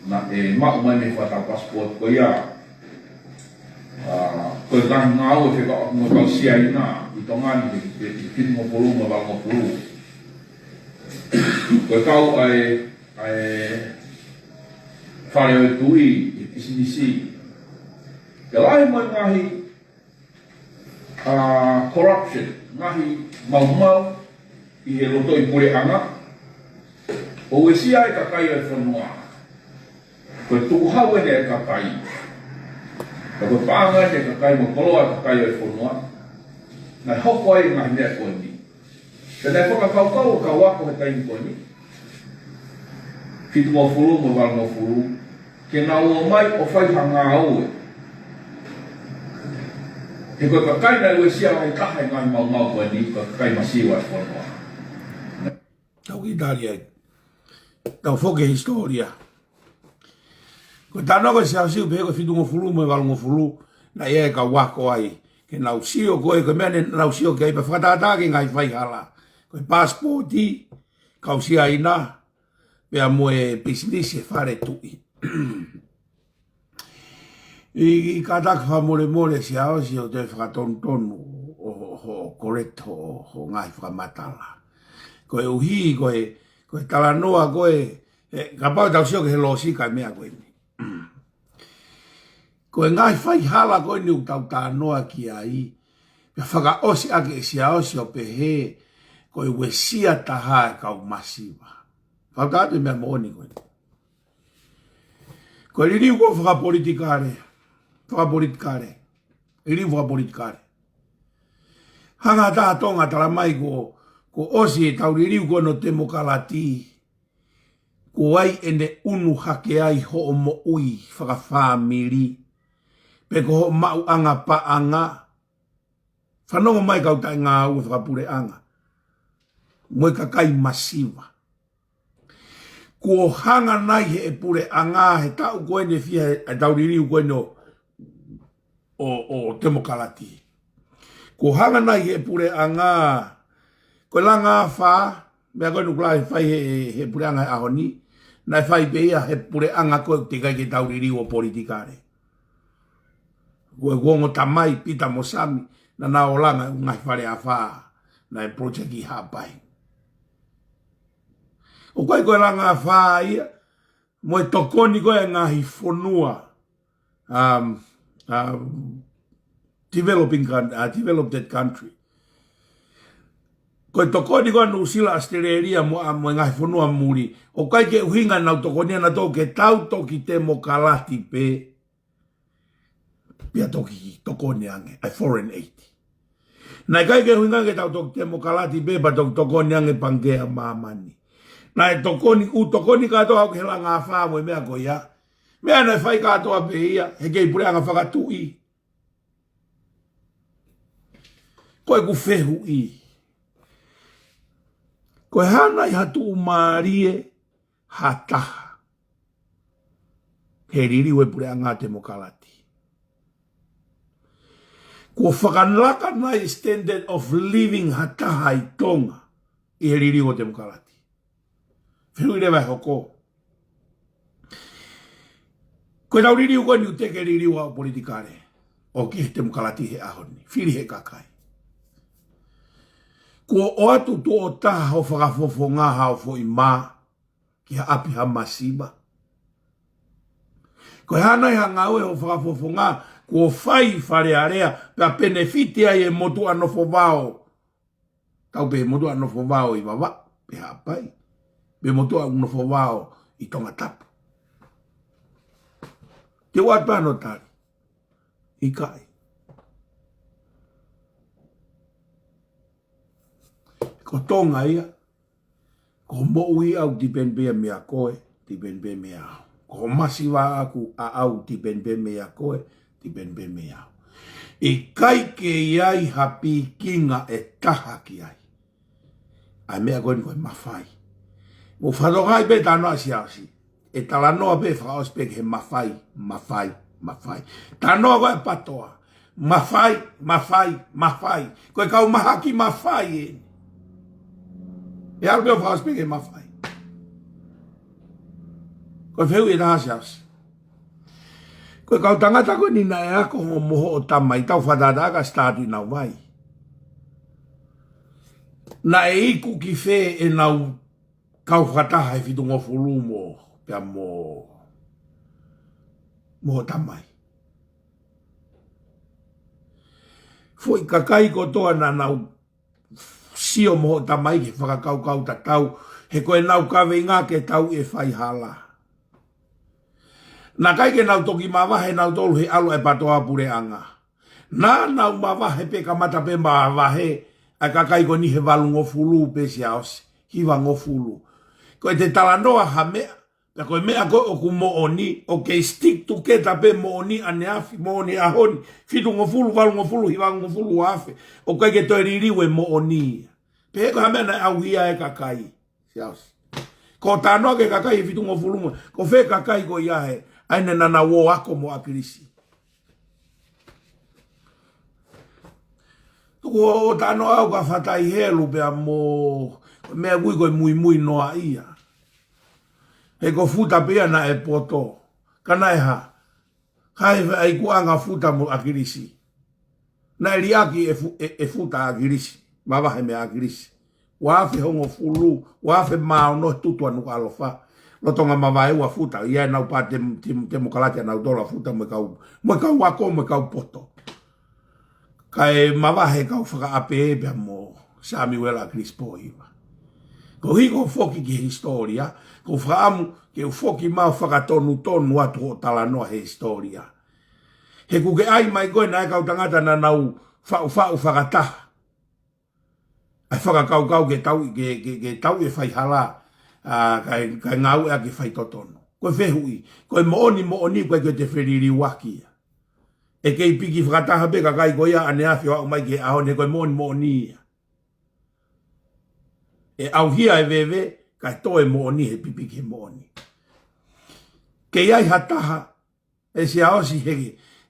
naʻe maʻu mai mei he fakatau pasipoti ko ia. ʻA, ko e ngaahi ngāue fekauʻaki mo e kau Siaina ʻi Tonga ni, ʻi he, ʻi he fitungofulu mo e valungofulu. Ko e kau ʻa e, ʻa e Fale ʻo e Tuʻi, ʻi he pisinisi. Ka lahi mo e ngaahi ʻa, corruption, ngaahi maumau ʻi he lotoʻi puleʻanga, ʻo uesia e kakai ʻo e fonua. Ko e tukuhau eni e kakai. Ka ko e paʻanga eni e kakai mo e koloa e kakai ʻo e fonua. Naʻe hoko ai e ngaahi meʻa ko eni. Pea naʻe fakakaukau e kau ako he taimi ko eni, fitungofulu mo e valungofulu, ke nau ō mai ʻo fai ha ngāue. He ko e kakai naʻe uesia lahi taha e ngaahi maumau ko eni, ko e kakai masiva e fonua. Tau kiʻi tali ai. Tau foki he hisitōlia. Ko e talanoa ko ē ʻa Siaosi ʻoku pehē ko e fitungofulu mo e valungofulu, naʻe ʻi ai e kau ako ai. Ke nau sio ko ē, ko e meʻa naʻa nau sio ki ai pea fakatātā ki he ngaahi faihala. Ko e pasipoti, kau Siaina, pea mo e pisinisi e Fale Tuʻi. ʻI, ʻi he kātaki fakamolemole Siaosi ʻo toe fakatonutonu ʻo, ʻo, ʻo correct hoʻo, hoʻo ngaahi fakamatala. Koeʻuhi, ko e, ko e talanoa ko ē, ʻe, kapau te tau sio ki he lōsika e meʻa ko eni. Ko e ngaahi faihala ko eni ʻoku tau talanoa ki ai, Pea fakaʻosi ʻaki ʻe Siaosi ʻo pehē ko e uesia taha e kau masiva. Fakataha atu e meʻa moʻoni ko ē. Ko e liliu ko ē fakapolitikale, fakapolitikale, liliu fakapolitikale. Hanga ha taha Tonga ʻo tala mai ko, kuo ʻosi ʻetau liliu ko eni ʻo temokalati, kuo ʻi ai ʻene ʻunu hake ai hoʻo moʻui fakafāmili, pe ko hoʻo maʻuʻanga paʻanga. Fanongo mai kau taʻengāue fakapuleʻanga mo e kakai masiva. Kuo hanga nai ʻe he puleʻanga he taʻu ko eni ʻe fiha ʻetau liliu ko eni ʻo, ʻo, ʻo temokalati. Kuo hanga nai ʻe he puleʻanga, ko e langa afā, meʻa ko eni ʻoku lahi fai ʻe he, he puleʻanga he ʻaho ni, naʻe fai pē ia he puleʻanga ko ē teʻeki ai ke tau liliu ʻo politikale. Ko e ongo tamai, Pita mo Sami, naʻa nau langa e ngaahi fale afā, naʻe project ʻi Haʻapai. ʻOku ʻi ai ko e langa afā ia, mo e tokoni ko ē ngaahi fonua, um, um, developing coun-, uh, developed country. Ko e tokoni ko ē Nuʻusila, Australia, mo, uh, mo e ngaahi fonua muli. ʻOku ʻikai ke ʻuhinga ʻenau tokoni ʻanautolu ke tau toki temokalati pē, pea toki tokoni ange, ʻa e foreign aid. Naʻe ʻikai ke ʻuhinga ke tau toki temokalati pē, pea toki tokoni ange Pangikē ʻa Māmani. Naʻe tokoni, ʻū tokoni kātoa ʻoku ke langa afā mo e meʻa ko ia. Meʻa naʻe fai kātoa pē ia, he kei puleʻanga fakatuʻi. Ko ʻeku fehuʻi. Ko e hā nai ha tuʻumālie ha taha he liliu e puleʻanga temokalati? Kuo fakalaka nai standard of living ha taha ʻi Tonga ʻi he liliu ʻo temokalati? Fehuʻi leva ʻe hoko. Ko ʻetau liliu ko eni ʻoku teʻeki liliu ʻo politikale ʻo ki he temokalati he ʻaho ni. Fili he kakai. Kuo ʻoatu tuʻo taha hoʻo fakafofonga haʻo foʻi mā ki ha ʻapi ha masiva? Ko e hā nai ha ngāue hoʻo fakafofonga kuo fai Fale Alea pea penefiti ai e motuʻa nofo vao? Tau pehē motuʻa nofo vao ʻi Vavaʻu, pe Haʻapai, pe motuʻa nofo vao ʻi Tongatapu. Te u ʻoatu pē hano tali. ʻIkai. Ko Tonga ia, ko e moʻui ʻaʻaku, depend pē ia meiate koe, depend pē meiate au. Ko e masiva ʻaʻaku, ʻaʻau, depend pē meiate koe, depend pē meiate au. ʻIkai ke ʻi ai ha pikinga ʻe taha ki ai. ʻA e meʻa ko eni ko e mafai. Mou fakatokangaʻi pē talanoa Siaosi. ʻE talanoa pē fakaʻosi pē ki he mafai, mafai, mafai. Talanoa ko ē ʻa e PATOA. Mafai, mafai, mafai. Ko e kau mahaki mafai ē. ʻE ʻalu pē ʻo fakaʻosi pē ki he mafai. Ko e fehuʻi ʻe taha Siaosi. Ko e kau tangata ko eni naʻe ako mo hoʻo tamai, tau fakatātā ka start ʻi Nauvai. Naʻe iku ki fē ʻenau kau fakataha he fitungofulu mo, pea mo, mo hoʻo tamai? Foʻi kakai kotoa naʻa nau sio mo hoʻo tamai ki he fakakaukau tatau, he ko ʻenau kaveinga ke tau ʻe faihala. Naʻe ʻikai ke nau toki mavahe nautolu he ʻalu ʻa e PATOA puleʻanga. Naʻa nau mavahe pē, kamata pē mavahe ʻa e kakai ko eni he valungofulu pē Siaosi, hivangofulu. Ko ʻete talanoa ha meʻa, pea ko e meʻa ko ē ʻoku moʻoni, ʻoku kei stick together pē moʻoni ʻaneafi, moʻoni ʻaho ni, fitungofulu, valungofulu, hivangofulu, ua afe, ʻoku ʻikai ke toe liliu e moʻoni ia. Pehē ko ha meʻa naʻe ʻauhia e kakai. Siaosi. Ko e talanoa ki he kakai he fitungofulu mo, ko fē kakai ko ia he, ʻa ē naʻa nau ō ako mo ʻAkilisi? Tuku hoʻo talanoa ʻo ka fatai helu pea mo, meʻa ʻoku ui ko e muimui noa ia. He ko Futa pē ia naʻe poto. Ka naʻe hā? Hā e ikuʻanga Futa mo ʻAkilisi? Naʻe liʻaki ʻe Fu-, ʻe, ʻe Futa ʻa ʻAkilisi, mavahe meia ʻAkilisi. Ua afe hongofulu, ua afe mā ono he tutu ʻa Nukuʻalofa. Lolotonga mavahe ʻa Futa, ʻi ai ʻenau pā tem-, tem-, temokalati ʻanautolu ʻa Futa mo e kau, mo e kau ako, mo e kau poto. Kae mavahe kau fakaʻape pea mo Samiuela ʻAkilisi Pōhiva. Ko hiko foki ki he hisitōlia, ko e fakaʻamu ke u foki mai ʻo fakatonutonu atu hoʻo talanoa he hisitōlia. He ʻoku ke ʻai mai koe naʻe kau tangata naʻa nau faʻufaʻu fakataha ʻa e fakakaukau ke tau, ke, ke, ke tau e faihala, ʻa, kae, kae ngāueʻaki e faitotonu. Ko e fehuʻi, ko e moʻoni, moʻoni, ko e ke te feliliuaki ia. ʻE kei piki fakataha pē kakai ko ia ʻaneafi ʻo aʻu mai ki he ʻaho ni, ko e moʻoni, moʻoni ia. ʻE ʻauhia e veve, kae toe moʻoni he pipiki he moʻoni. Kei ʻi ai ha taha, ʻe Siaosi he,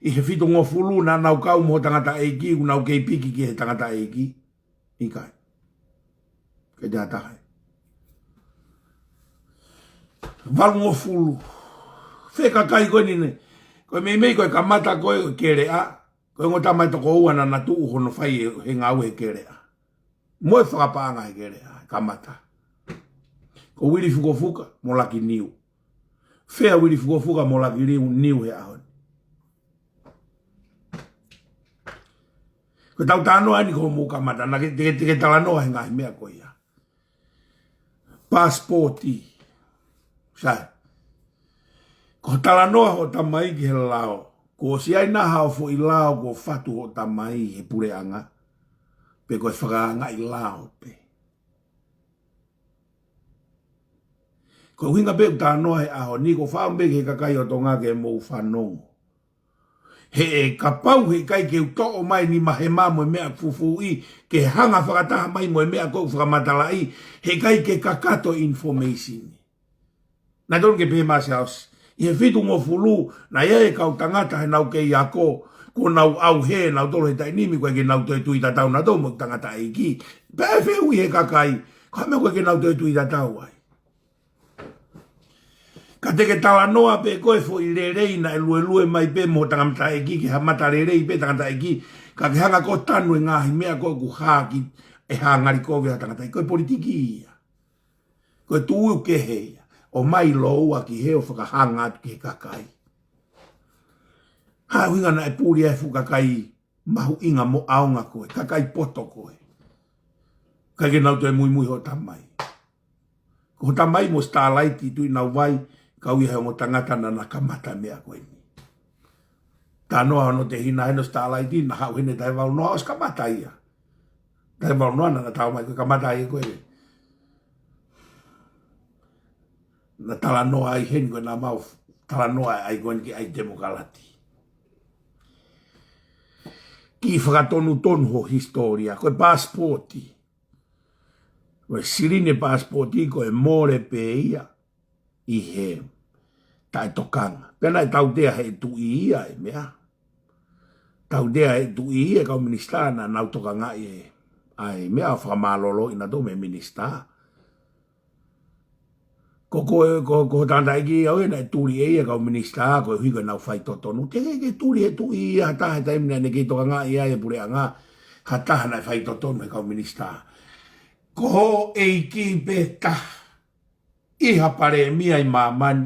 ʻi he fitungofulu naʻa nau kau mo e tangataʻeiki, ʻoku nau kei piki ki he tangataʻeiki. ʻIkai. Ke te atahe. Valungofulu. Fē kakai ko eni ne. Ko e meimei ko e kamata ko e keleʻa. Ko e ongo tama ʻe toko ua naʻa na tuʻu hono fai e, he ngāue he keleʻa. Mo e fakapaʻanga he keleʻa, kamata. Ko Vili Fukofuka, mo Laki Niu. Fē ʻa Vili Fukofuka mo Laki Niu, Niu he ʻaho ni. Ko e tau talanoa eni ko hoʻomou kamata, naʻa ke, te, te ke talanoa he ngaahi meʻa ko ia. Pasipoti. Sai. Ko e talanoa hoʻo tamai ki he lao. Kuo ʻosi ʻi ai nai haʻo foʻi lao, kuo fatu hoʻo tamai he puleʻanga. Pe ko e fakaangaʻi lao pē. Ko e ʻuhinga pē ʻoku talanoa he ʻaho ni, ko e fakaʻamu pē ki he kakai ʻo Tonga ke mou fanongo. He ʻe kapau he ʻikai ke u toʻo mai ni mahema mo e meʻa fufuuʻi, ke hanga fakataha mai mo e meʻa ko ʻeku fakamatalaʻi, he ʻikai ke kakato e information. Naʻe tonu ke pehē mai ʻa Siaosi. ʻI he fitungofulu, naʻe ʻi ai e kau tangata he nau kei ako, kuo nau ʻauhē, nau tolo he taimi ni, ko e ke nau toe tui tatau nautolu mo e tangataʻeiki. Pea ʻe fehuʻi he kakai, ko e hā e meʻa ko e ke nau toe tui tatau ai. Ka te ke talanoa pē ko e foʻi lelei naʻe luelue mai pē mo e tangataʻeiki, ke ha mata lelei pē tangataʻeiki, ka ke hanga ko e tanu e ngaahi meʻa ko ʻeku hā ki he hā ngali kovi ʻa e tangataʻeiki, ko e politiki ia. Ko e tuʻu kehe ia. ʻOmai lōua ki hē ʻo fakahanga atu ki he kakai. Hā e ʻuhinga naʻe puli ai e fuʻu kakai mahuʻinga mo ʻaonga ko ē, kakai poto ko ē. ʻIkai ke nau toe muimui hoʻo tamai. Ko hoʻo tamai mo Starlight ʻi Tuʻi Nauvai, kau ia he ongo tangata naʻa na kamata e meʻa ko eni. Talanoa hono tehina heni ʻo Starlight, naʻa haʻu heni taʻu valu noa ʻosi kamata ia. Taʻu valu noa naʻa na tau mai ko e kamata ia ko ē. Naʻa talanoa ai heni ko e naʻa mau talanoa ai ko eni ki ai temokalati. Kiʻi fakatonutonu hoʻo hisitōlia, ko e pasipoti. Ko e silini e pasipoti ko e mole pē ia ʻi he taʻetokanga. Pea naʻe tautea he tuʻi ia e meʻa. Tautea he tuʻi ia e kau minisitā naʻa nau tokangaʻi e, ʻa e meʻa ʻo fakamālōlōʻi nautolu mei he minisitā. Ko, ko, ko, ko e tangataʻeiki au ē naʻe tuli ʻe ia e kau minisitā, koeʻuhi ko ʻenau faitotonu. Teʻeki ke tuli he tuʻi ia ha taha he taimi naʻa ne kei tokangaʻi ai e puleʻanga, ha taha naʻe faitotonu he kau minisitā. Ko e ʻEiki pē taha ʻi ha palēmia ʻi māmani,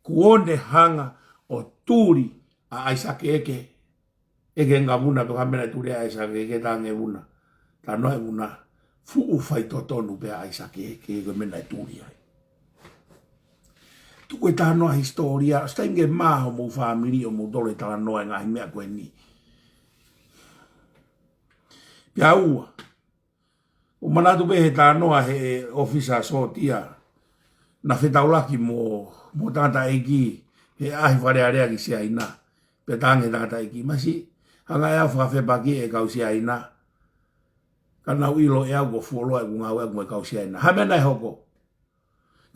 kuo ne hanga ʻo tuli ʻa ʻAisake Eke. ʻEke ngā vuna ko e hā e meʻa naʻe tuli ai ʻa ʻAisake Eke, tange vuna. Talanoa e vuna, fuʻu faitotonu pē ʻa ʻAisake Eke, ko e meʻa naʻe tuli ai. Tuku e talanoa hisitōlia, ʻosi taimi ke mā hoʻomou fāmili ʻo mou tolo e talanoa e ngaahi meʻa ko eni. Pea ua, ʻoku ou manatu pē he talanoa he ʻōfisa sōtia, naʻa fetaulaki mo, mo e tangataʻeiki he ʻaʻahi Fale Alea ki Siaina. Pea tange he tangataʻeiki, masiʻi, hanga ʻe au ʻo fakafepaki e kau Siaina. Ka nau ʻilo ʻe au kuo fuoloa ʻeku ngāue ʻaʻaku mo e kau Siaina. Hā e meʻa naʻe hoko?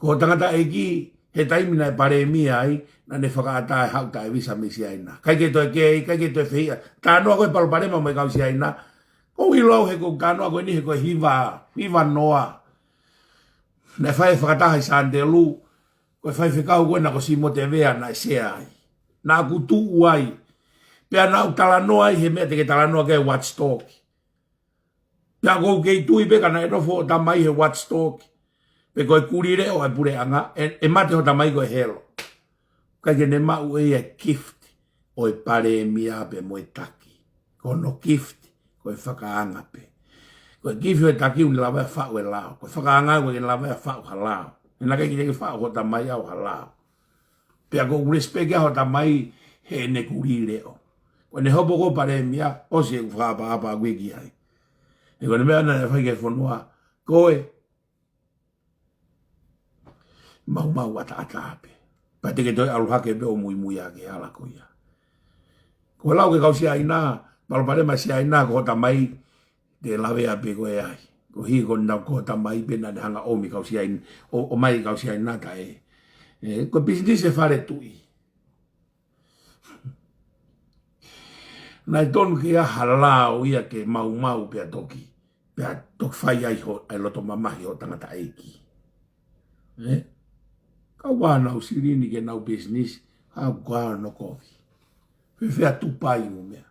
Ko e tangataʻeiki, he taimi naʻe palēmia ai, naʻa ne fakaʻatā e haʻu taʻe visa mei Siaina. ʻIkai ke toe kei, ʻikai ke toe fehiʻa. Talanoa ko e palopalema mo e kau Siaina. ʻOku ou ʻilo au he ko e talanoa ko eni he ko e hiva, hiva noa. Naʻe fai e fakataha ʻi Sandelu, ko e faifekau ko ē naʻe ko Simote Vea naʻe sea ai. Naʻa ku tuʻu ai. Pea naʻa ku talanoa ai he meʻa te ke talanoa ki ai, watchdog. Pea ʻoku ou kei tui pē ka naʻe nofo hoʻo tamai he watchdog, pe ko e kulileʻo ʻa e puleʻanga, ʻe, ʻe mate hoʻo tamai ko e helo. ʻIkai ke ne maʻu ʻe ia e gift ʻo e palēmia pea mo e taki. Ko hono gift Ko e fakaanga pē. Ko e kifi ʻo e taki ʻoku ne lava ʻo faʻu e lao. Ko e fakaanga ʻoku ʻikai ke ne lava ʻo faʻu ha lao. He naʻe ʻikai ke faʻu hoʻo tamai ʻe au ha lao. Pea ʻoku ou respect ʻa hoʻo tamai heʻene kulī leʻo. Ko ʻene hopo ko e palēmia, ʻosi ʻeku fakaʻapaʻapa ʻaʻaku ia ki ai. He ko e meʻa naʻa ne fai ki he fonua, ko e maumau ʻataʻatā pē. Pea te ke toe ʻalu hake pē ʻo muimui ʻaki e hala ko ia. Ko e lau ki he kau Siaina, palopalema Siaina, ko hoʻo tamai, te lavea pē koe ai. Koeʻuhi ko ʻenau, ko hoʻo tamai pē naʻa ne hanga ʻo ʻomi kau Siaina, ʻo, ʻomai kau Siaina taʻe. Ē, ko e business e fale tuʻi. Naʻe tonu ke ʻi ai ha lao ia ke maumau pea toki, pea toki fai ai hoʻo, ʻa e loto mamahi hoʻo tangataʻeiki. Ē? Kau ʻa ʻenau silini ki heʻenau business, ha kau ʻa ʻenau kovi. Fēfē ʻa Tupai mo e meʻa.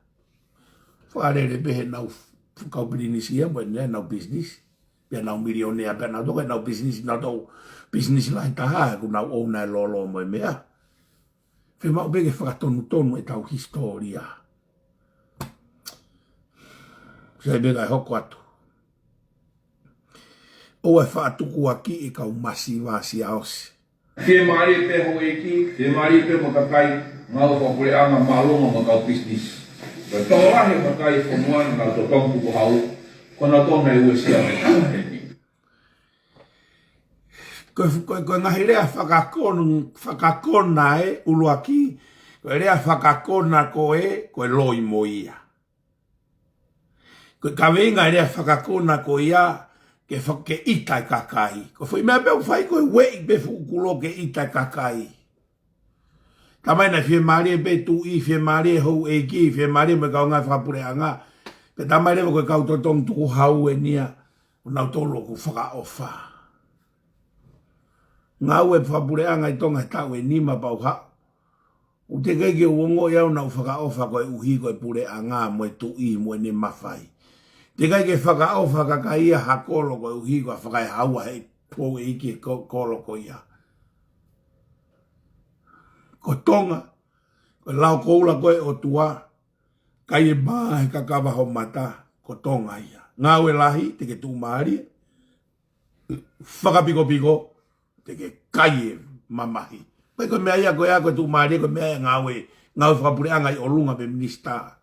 Fakalele pē heʻenau f-, kau Pilinisia mo ʻenau business. Pea nau milionea, pea nau toka ʻenau business, nau tau business lahi taha, ʻoku nau ʻouna e lolo mo e meʻa. Fiemaʻu pē ke fakatonutonu ʻetau hisitōlia. Sai pē kae hoko atu. ʻOua ʻe fakatukuakiʻi e kau masiva Siaosi. Fiemālie pē houʻeiki, fiemālie pē mo e kakai, ngāue fakapuleʻanga māʻolunga mo e kau business. Ko e tokolahi e kakai fonua naʻa nau totongi tukuhau, ko nautolu naʻe uesia mai he taimi ni. Ko, ko, ko e ngaahi lea fakakon-, fakakona ē ʻuluaki, ko e lea fakakona ko ē, ko e loi mo ia. Ko e kaveinga e lea fakakona ko ia, ke fa-, ke ʻita e kakai. Ko e foʻi meʻa pē ʻoku fai ko e ueʻi pē fuʻu kulo ke ʻita e kakai. Tamai naʻe fiemālie pē tuʻi, fiemālie houʻeiki, fiemālie mo e kaungā fakapuleʻanga. Pea tamai leva ko e kau totongi tukuhau eni ia, ʻo nautolu ʻoku fakaʻofa. Ngāue fakapuleʻanga ʻi Tonga he taʻu ʻe nima pau haʻu. ʻOku teʻeki ke u ongoʻi au naʻa ku fakaʻofa koeʻuhi ko e puleʻanga mo e tuʻi mo ʻene mafai. Teʻeki ke fakaʻofa kakai ia ha kolo koeʻuhi ko e fakaehaua he houʻeiki e ko-, kolo ko ia. Ko Tonga, ko e lao koula ko e ʻOtua, kai e mā he kakava ho mata, ko Tonga ia. Ngāue lahi, te ke tuʻumālie, fakapikopiko, te ke kai e mamahi. Pea ko e meʻa ia ko ia ko e tuʻumālie ko e meʻa ia ngāue, ngāue fakapuleʻanga ʻi ʻolunga pē minisitā.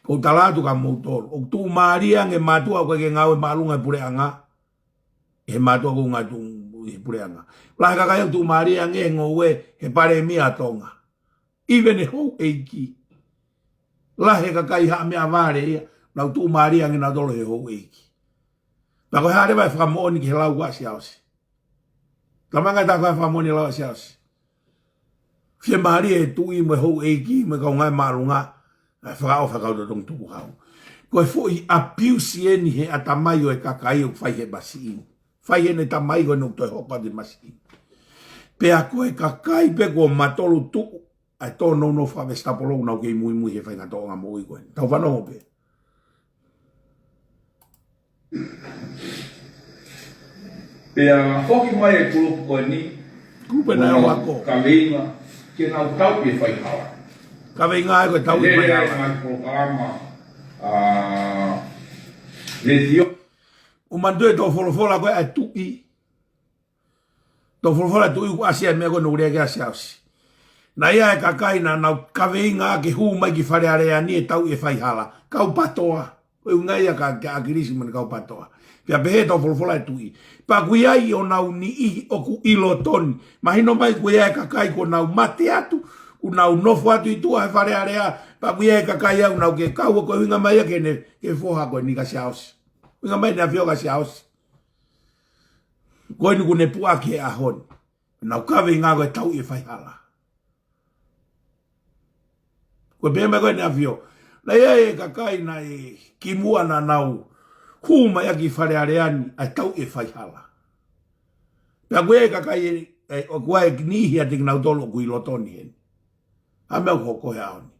Ko u tala atu kia moutolu, ʻoku tuʻumālie ange mātuʻa ʻoku ʻikai ke ngāue māʻolunga he puleʻanga, he mātuʻa ʻoku ngāue tuʻu he puleʻanga. Lahi e kakai ʻoku tuʻumālie ange he ngoue he palēmia ʻa Tonga. Even e houʻeiki. Lahi e kakai haʻa meʻavale ia, nau tuʻumālie ange nautolu he houʻeiki. Pea ko e hā leva e fakamoʻoni ki he lau ʻa Siaosi. Tamanga ta ko e fakamoʻoni lau ʻa Siaosi. Fiemālie e tuʻi mo e houʻeiki mo e kaungā māʻolunga, ʻa e fakaʻofa kau totongi tukuhau. Ko e foʻi abuse eni he ʻatamai ʻo e kakai ʻoku fai he masiʻi. Fai heʻene tamai ko ʻene toe hoko atu he masiʻi. Pea ko e kakai pē kuo matolu tuʻu, ʻa e tōnounou fakavesitapolo ʻoku nau kei muimui he faʻahinga tōʻonga moʻui ko ē. Tau fanongo pē. Pea foki mai e kulupu ko eni, kulupu ena ʻo e ako. Kaveinga, ke nau tauʻi e faihala. Kaveinga ē ko e tauʻi e faihala. Lele ai ngaahi polokalama, ʻa, letiō. ʻOku manatuʻi e tō folofola ko ē ʻa e tuʻi. Tō folofola tuʻi ʻoku ʻasi ai e meʻa ko ē naʻe lea ki ai ʻa Siaosi. Naʻe ʻi ai e kakai naʻa nau kaveinga ke hū mai ki Fale Alea ni e tauʻi e faihala. Kau PATOA. Ko e ʻuhinga ia kia, kia ʻAkilisi mo ʻene kau PATOA. Pea pehē tō folofola e tuʻi. Pea ʻoku ʻi ai ʻo nau niʻihi ʻoku ʻi loto ni. Mahino mai ʻoku ʻi ai e kakai kuo nau mate atu. ʻOku nau nofo atu ʻi tuʻa he Fale Alea. Pea ʻoku ʻi ai e kakai ʻoku nau ke kau ko e ʻuhinga mai ia ke ne, ke foha ko eni kia Siaosi. ʻUhinga mai ʻEne ʻAfio kia Siaosi. Ko eni kuo ne puʻaki he ʻaho ni. Nau kaveinga ko e tauʻi e faihala. Ko e pehē mai ko ʻEne ʻAfio. Naʻe ʻi ai e kakai naʻe kimuʻa naʻa nau hū mai ʻaki Fale Alea ni ʻa e tauʻi e faihala. Pea ʻoku ʻi ai e kakai ē, ē, ʻoku ʻi ai e niʻihi ʻiate kinautolu ʻoku ʻi loto ni heni. ʻA e meʻa ʻoku hoko he ʻaho ni.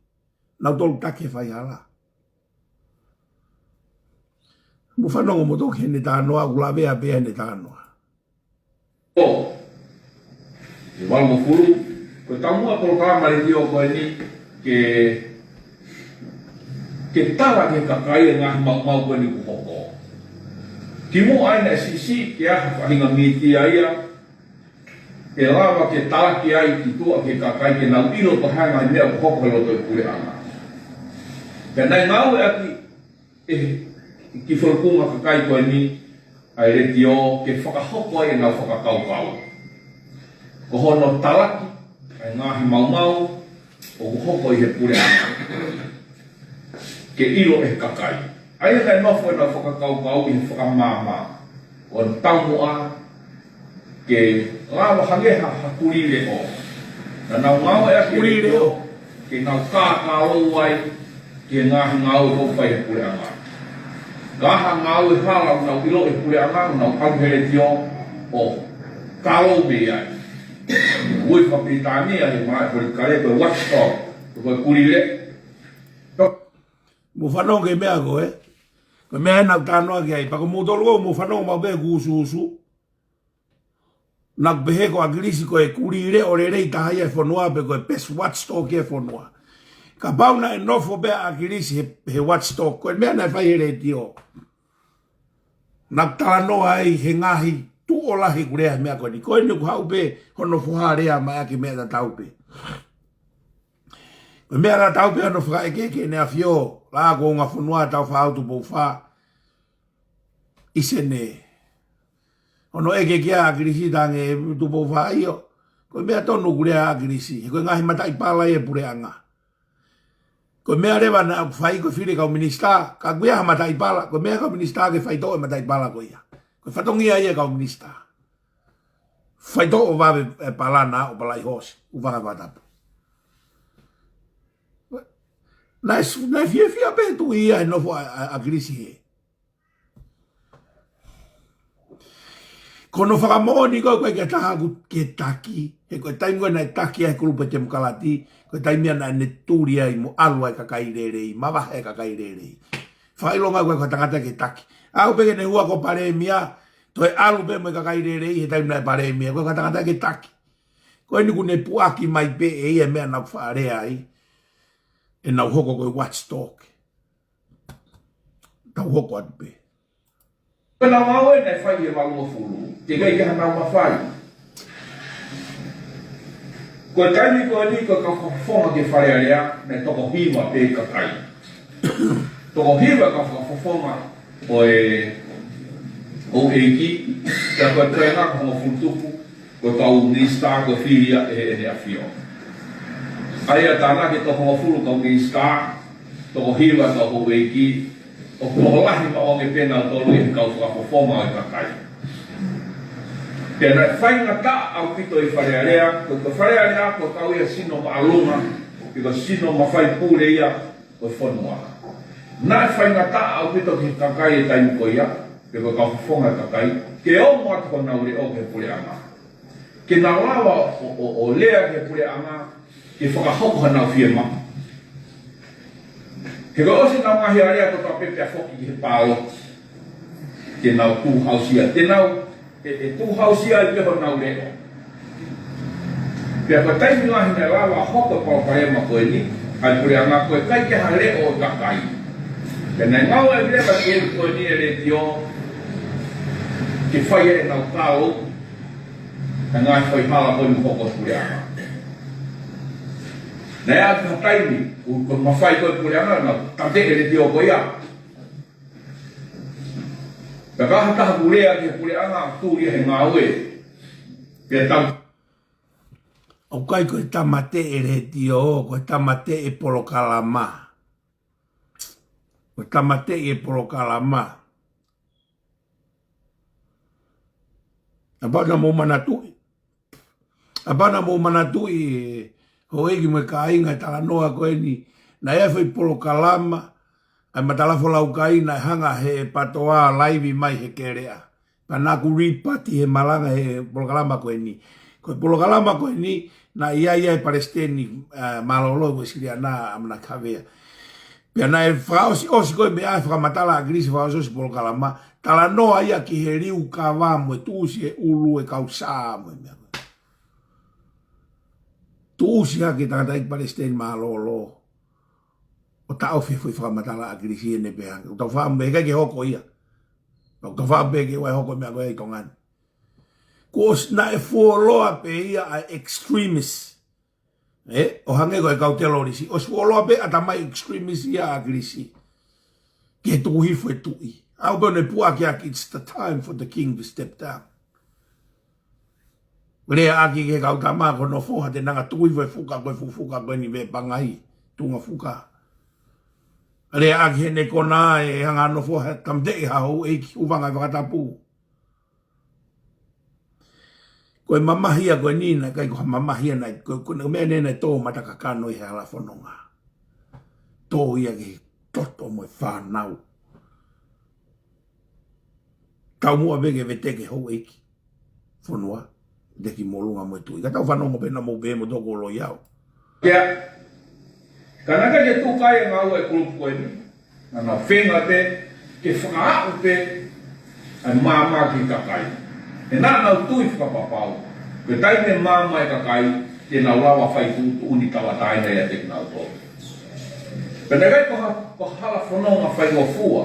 Nautolu taki e faihala. Mou fanongo moutolu ki heʻene talanoa, ʻoku lavea pē heʻene talanoa. ʻO, ʻe valungofulu, ko e taumuʻa polokalama letiō ko eni ke ke tala ki he kakai e ngaahi maumau ko eni kuo hoko. Kimuʻa ai naʻe siʻisiʻi ke ʻi ai ha faʻahinga mītia ia ʻe lava ke talaki ai ki tuʻa ki he kakai ke nau ʻilo ko e hā e ngaahi meʻa kuo hoko he loto ʻo e puleʻanga. Pea naʻe ngāueʻaki ʻe he kiʻi falelotu kakai ko eni ʻa e letiō ke fakahoko ai ʻenau fakakaukau. Ko hono talaki ʻa e ngaahi maumau ʻoku hoko ʻi he puleʻanga ke ʻilo ʻe he kakai. ʻA ia naʻe nofo ʻenau fakakaukau ʻi he fakamaama ʻo e taumuʻa ke lava hangē ha, ha kulī leʻo. Naʻa nau ngāueʻaki e kulī leʻo ke nau kākālou ai ki he ngaahi ngāue ʻoku fai ʻe he puleʻanga. Ka ʻi ai ha ngāue hala ʻoku nau ʻilo ʻe he puleʻanga, nau ʻalu he letiō ʻo kālou mei ai. Ui fakapilitānia he malaʻe politikale ko e watchdog, ko e kulī leʻo. Mou fanongo ki he meʻa ko ē. Ko e meʻa ē naʻa ku talanoa ki ai. Pea ko moutolu ʻoku mou fanongo maʻu pē ʻoku usuusu. Naʻa ku pehē ko ʻAkilisi ko e kulī leʻo lelei taha ia he fonua pe ko e best watchdog ia he fonua. Kapau naʻe nofo pē ʻa ʻAkilisi he, he watchdog, ko e meʻa naʻe fai he letiō. Naʻa ku talanoa ai he ngaahi tuʻo lahi ʻoku lea he meʻa ko eni. Ko eni ʻoku haʻu pē hono foha lea mai ʻaki e meʻa tatau pē. Ko e meʻa tatau pē hono fakaʻekeʻeke ʻEne ʻAfio, Laʻā kuo Ungafonua, Tāufaʻāhau, Tupou Fā, ʻi Senē. Hono ʻeke kia ʻAkilisi, talaange ʻe Tupou Fā ʻio. Ko e meʻa tonu ʻoku lea ʻa ʻAkilisi, he ko e ngaahi mataʻipala ia ʻo e puleʻanga. Ko e meʻa leva naʻa ku fai ko e fili e kau minisitā, ka ʻoku ʻi ai ha mataʻipala, ko e meʻa ʻa e kau minisitā ke faitoʻo e mataʻipala ko ia. Ko e fatongia ia ʻa e kau minisitā. Faitoʻo vave e palana ʻo Palai Hoosi, ʻUvanga Fakatapu. Naʻe su-, naʻe fiefia pē tuʻi ia he nofo ʻa, ʻa, ʻAkilisi hē. Ko hono fakamoʻoni ko ē ʻoku ʻikai ke taha ʻoku ke taki, he ko e taimi ko ē naʻe taki ai e kulupu ʻa e Temokalati, ko e taimi ia naʻa ne tuli ai mo ʻalu ai e kakai lelei, mavahe e kakai lelei. Fakaʻilonga ʻoku ʻikai ko ha tangata ke taki. Aʻu pē ki heʻene ua ko e palēmia, toe ʻalu pē mo e kakai lelei he taimi naʻe palēmia, ʻoku ʻikai ko ha tangata ke taki. Ko eni kuo ne puʻaki mai pē ʻe ia e meʻa naʻa ku faʻa lea ai, ʻenau hoko ko e watchdog. Tau hoko atu pē. Ko ʻenau ngāue naʻe fai he valungofulu, teʻeki ai ke ʻi ai hanau mafai. Ko e taimi ko eni ko e kau fakafofonga ki he Fale Alea, naʻe toko hiva pē kakai. Toko hiva kau fakafofonga ʻo e houʻeiki, pea ko e toenga ko e hongofulu tupu, ko e kau minisitā ko e fili ia ʻe heʻene ʻafio. ʻA ia tānaki e toko hongofulu kau minisitā, toko hiva kau houʻeiki, ʻoku tokolahi maʻu ange pē nautolu ʻi he kau fakafofonga ʻo e kakai. Pea naʻe faingataʻa ʻaupito ʻi Fale Alea, ko, ko Fale Alea ko e kau ia sino māʻolunga, pe ko e sino mafai pule ia ʻo e fonua. Naʻe faingataʻa ʻaupito ki he kakai he taimi ko ia, pe ko e kau fakafofonga ʻo e kakai, ke ongo atu honau leʻo ki he puleʻanga. Ke nau lava ʻo, ʻo, ʻo lea ki he puleʻanga, ke fakahoko hanau fiemaʻu. He kuo ʻosi ʻenau ngaahi alea kotoa pē pea foki ki he pāloti. Ke nau tū hausia, te nau, ʻe, ʻe tū hausia ai pē honau leʻo. Pea ko e taimi lahi naʻe lava hoko e palopalema ko eni, ʻa e puleʻanga ko e ʻikai ke ʻi ai ha leʻo ʻo e kakai. Pea naʻe ngāueʻaki leva e kulupu ko eni e letiō, ke fai ai ʻenau kalo, ʻa e ngaahi faihala ko eni ʻoku hoko he puleʻanga. Naʻe aʻu ki ha taimi, ʻoku, ʻoku mafai ko ē e puleʻanga, naʻa nau tāmateʻi e letiō ko ia. Pea ka ʻi ai ha taha ʻoku lea ki he puleʻanga, tuli ia he ngāue. Pea tau. ʻOku ʻikai ko e tāmateʻi e letiō, ko e tāmateʻi e polokalama. Ko e tāmateʻi e polokalama. Kapau naʻa mou manatuʻi. Kapau naʻa mou manatuʻi, houʻeiki mo e kāinga, e talanoa ko eni. Naʻe ʻi ai e foʻi polokalama, ʻa e Matalafolaukai, naʻe hanga ʻe he PTOA ʻo laivi mai he keleʻa. Pea naʻa ku lipati he malanga he polokalama ko eni. Ko e polokalama ko eni, naʻe ʻi ai ai e palesiteni, ē, mālōlō ʻo e Uēsiliana, ʻAmanaki Havea. Pea naʻe fakaʻosiʻosi ko ē meʻa ʻa e fakamatala ʻa ʻAkilisi, fakaʻosiʻosi e polokalama, talanoa ia ki he liukava mo e tuʻusi e ʻulu e kau Sā mo e meʻa ko ē. Tuʻusi hake e tangataʻeiki palesiteni mālōlō. ʻo taʻofi e foʻi fakamatala ʻa ʻAkilisi ʻene pehē ange. ʻOku tau faʻa pehē ʻikai ke hoko ia. ʻOku tau faʻa pehē ke ʻoua ʻe hoko e meʻa ko ia ʻi Tonga ni. Kuo ʻosi naʻe fuoloa pē ia ʻa e extremist. ʻE, ʻo hangē ko e kau telorisi. ʻOsi fuoloa pē ʻatamai extremist ia ʻa ʻAkilisi. Ke tuku hifo e tuʻi. ʻAu pē ʻo ne puʻakiʻaki, it's the time for the king to step down. Lea ʻaki ki he kau tama ko hono foha te nanga tuku hifo e fuka ko e fuʻu fuka ko eni Vepangai, Tuʻunga Fuka. Lea ʻaki heʻene kona ʻe hanga hono foha he tamateʻi ha houʻeiki, ʻuhinga e fakatapu. Ko e mamahi ia ko eni naʻe ʻikai ko ha mamahi ia naʻe, ko, ko e meʻa eni naʻe tō mata kakano ʻi he hala fononga. Tō ia ki he toto mo e fānau. Taumuʻa pē ke veteki e houʻeiki fonua, veteki Molunga mo e tuʻi. Ka tau fanongo pē naʻa mou pehē mo toko loi au. Pea, ka naʻe ʻikai ke tuku ai e ngāue ʻa e kulupu ko eni. Naʻa nau feinga pē ke fakaaʻu pē ʻa e maama ki he kakai. He naʻa nau tui fakapapau, ko e taimi ʻe maama e kakai, te nau lava fai tuʻutuʻuni tauʻatāina ʻiate kinautolu. Pea naʻe ʻikai ko ha, ko ha hala fononga faingofua.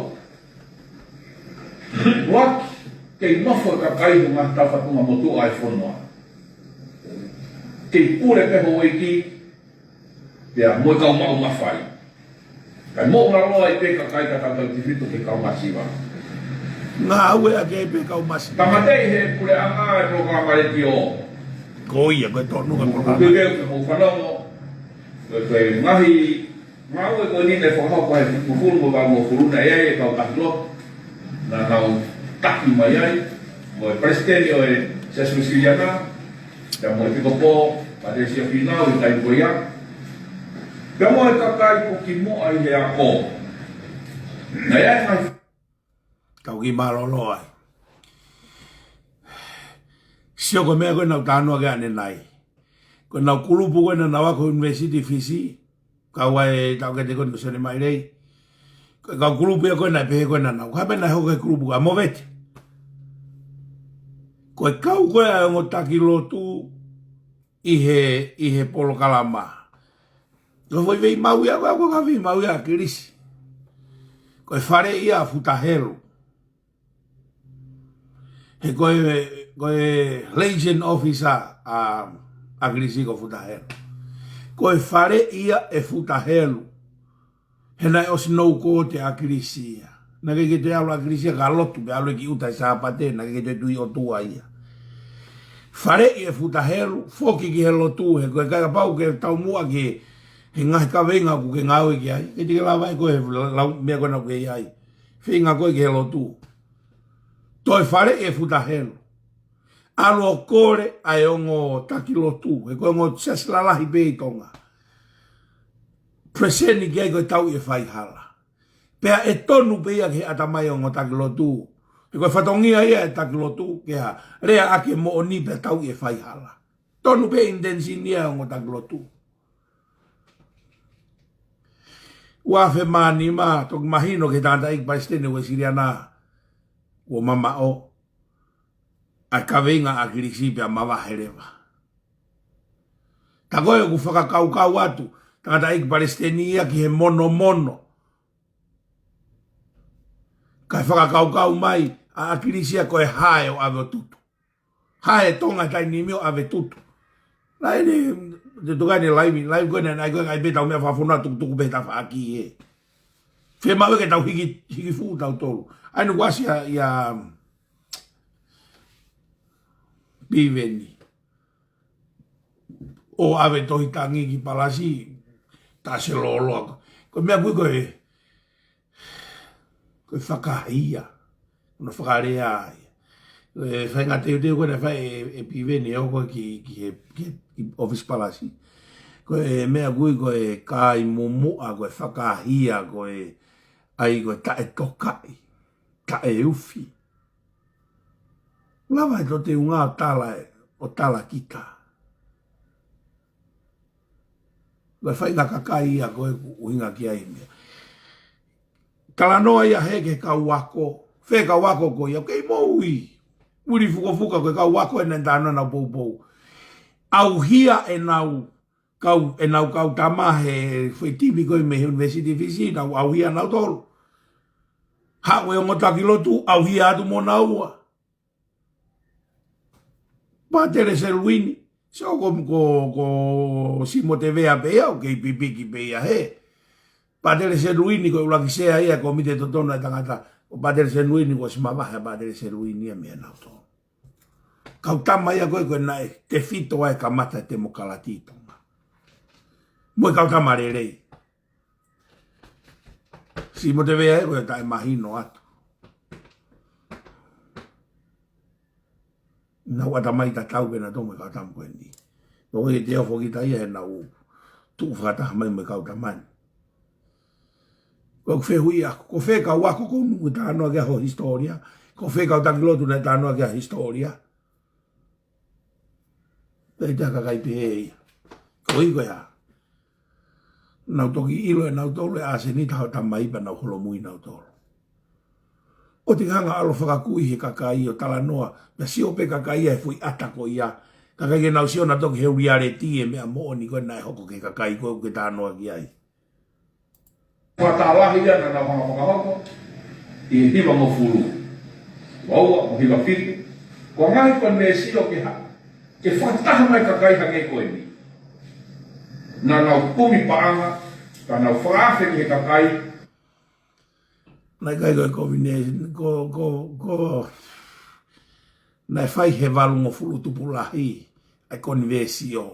ʻUluaki, kei nofo e kakai he ngaahi taufatunga motuʻa ʻo e fonua. Kei pule pē houʻeiki, pea mo e kau maʻu mafai. Kae moʻulaloa ai pē kakai ka tautautefito ki he kau masiva. Ngāueʻaki ai pē kau masiva. Tamateʻi he puleʻanga e polokalama letiō. Ko ia, ko e tonu ka polokalama. Kuo pehē ke mou fanongo. Ko e, ko e ngaahi ngāue ko eni naʻe fakahoko he hongofulu mo e valungofulu naʻe ʻi ai e kau taki lotu. Naʻa nau taki mai ai, mo e palesiteni ʻo e Siasi Uēsiliana, pea mo e ʻEpikopō, Pātelesia Fīnau, ʻi he taimi ko ia. Pea mo e kakai kuo kimuʻa ʻi he ako. Naʻe ʻi ai e ngaahi Kau ki mālōlō ai. Sio ko e meʻa ko ē naʻa ku talanoa ki ai ʻanenai. Ko ʻenau kulupu ko ē naʻa nau ako ʻUnivēsiti Fisi. Kau ai e taʻokete ko ē ʻo Sione Mailei. Ko e kau kulupu ia ko ē naʻe pehē ko ē naʻa nau. Ka pē naʻe hoko e kulupu ko ē ʻa Movete. Ko e kau ko ē ʻa e ongo taki lotu ʻi he, ʻi he polokalama. Ko e foʻi veimau ia, ko e, ko e veimau ia ʻa ʻAkilisi. Ko e faleʻi ia ʻa Futa Helu. He ko e, ko e liaison officer ʻa, ʻa ʻAkilisi ko Futa Helu. Ko e faleʻi ia ʻe Futa Helu. He naʻe ʻosi nou kooti ʻa ʻAkilisi ia. Naʻe ʻikai ke toe ʻalu ʻa ʻAkilisi ia ka lotu pē ʻalu ki ʻuta he Sāpate, naʻe ʻikai ke toe tui ʻOtua ia. Faleʻi ʻe Futa Helu, foki ki he lotu, he ko e ʻikai kapau ke taumuʻa ki he ngaahi kaveinga ʻoku ke ngāue ki ai. ʻIkai te ke lava ʻe koe he lau, meʻa ko ena ʻoku ke ʻi ai. Feinga koe ki he lotu. Toe faleʻi ʻe Futa Helu. ʻAlu ʻo kole ʻa e ongo taki lotu, he ko e ongo siasi lalahi pē ʻi Tonga. Present ki ai ko e tauʻi e faihala. Pea ʻe tonu pē ia ki he ʻatamai ongo taki lotu. He ko e fatongia ia e taki lotu, ke ha lea ʻaki e moʻoni pea tauʻi e faihala. Tonu pē intention ia ongo taki lotu. Ua afe mā nima, toki mahino ki he tangataʻeiki palesiteni Uēsiliana, kuo mamaʻo ʻa e kaveinga ʻa ʻAkilisi pea mavahe leva. Tā ko ē ʻoku fakakaukau atu, tangataʻeiki palesiteni ia ki he monomono. Kae fakakaukau mai, ʻa ʻAkilisi ia ko e hae ʻo ʻave ʻo tutu. Hae Tonga taimi ni ʻo ʻave tutu. Laine, te tuka ne laivi, laivi ko ena, naʻe ʻikai ko e ʻai pē tau meʻa fakafonua tukutuku pē tafaʻaki ē. Fiemaʻu ke tau hiki, hiki fuʻu tautolu. ʻAi nu kuasi ia, ia, Piveni. ʻO ʻave tohi tangi ki Palasi, tā se loloa. Ko e meʻa kui ko e, ko e fakahia. Ko hono fakalea ia. Ko e faʻahinga teuteu ko ē naʻe fai ʻe, ʻe Piveni ʻo ko ē ki, ki he, ki, ki ʻōfisi Palasi. Ko e meʻa kui ko e kai mumuʻa, ko e fakahia, ko e ʻai ko e taʻetokaʻi, taʻeufi. Lava e toteunga ʻo tala, ʻo tala kita. Ko e faʻahinga kakai ia ko ē ʻoku ʻuhinga ki ai meʻa. Talanoa ia he ke kau ako, fē kau ako ko ia, kei moʻui. Uli fukofuka ko e kau ako ena ʻe tano nau poupou. ʻAuhia ʻenau kau, ʻenau kau tama he foʻi timi ko ē mei he University of Fiji, nau ʻauhia nautolu. Haʻu e ongo taki lotu, ʻauhia atu mo naua. Pātele Seluini, sio ko, ko, ko Simo Tevea pē ia, ʻoku kei pipiki pē ia he. Pātele Seluini ko e ʻuluaki sea ia ʻo e Kōmiti Totonu ʻa e Tangata. Ko Pātele Seluini ko e ʻosi mavahe ʻa Pātele Seluini ia mei he nautolu. Kau tama ia ko ē, ko ē naʻe tefito ai e kamata e temokalati ʻi Tonga. Mo e kau tama lelei. Simo Tevea ē, ko e taʻemahino atu. Nau ʻatamai tatau pē nautolu mo e kau tama ko eni. Ko e te ofo kita ia he nau tuʻu fakataha mai mo e kau tama ni. Ko e fehuʻi ʻaku, ko fē kau ako ʻoku nau talanoa ki ai ho hisitōlia? Ko fē kau taki lotu naʻe talanoa ki ai ho hisitōlia? Pea ʻi ai ha kakai pehē ia. Ko ia ko ia. Nau toki ʻilo ʻe nautolu e ʻāseni ʻa hotau tamai pea nau holomui nautolu. ʻOua te ke hanga ʻo ʻalu ʻo fakakū ʻi he kakai ʻo talanoa, pea sio pē kakai ia he foʻi ʻata ko ia. Kakai ke nau sio nautolu ki he reality e meʻa moʻoni ko ē naʻe hoko ki he kakai ko ē ʻoku ke talanoa ki ai. Fakataha lahi ia naʻa nau hanga ʻo fakahoko ʻi he hivangofulu mā ua mo e hiva fitu. Ko e ngaahi konivēsio ke ha-, ke fakataha mai e kakai hangē ko eni. Naʻa nau kumi paʻanga, ka nau fakaafe ki he kakai. Naʻe ʻikai ko e konivēsio, ko, ko, ko, naʻe fai he valungofulu tupulahi ʻa e konivēsio.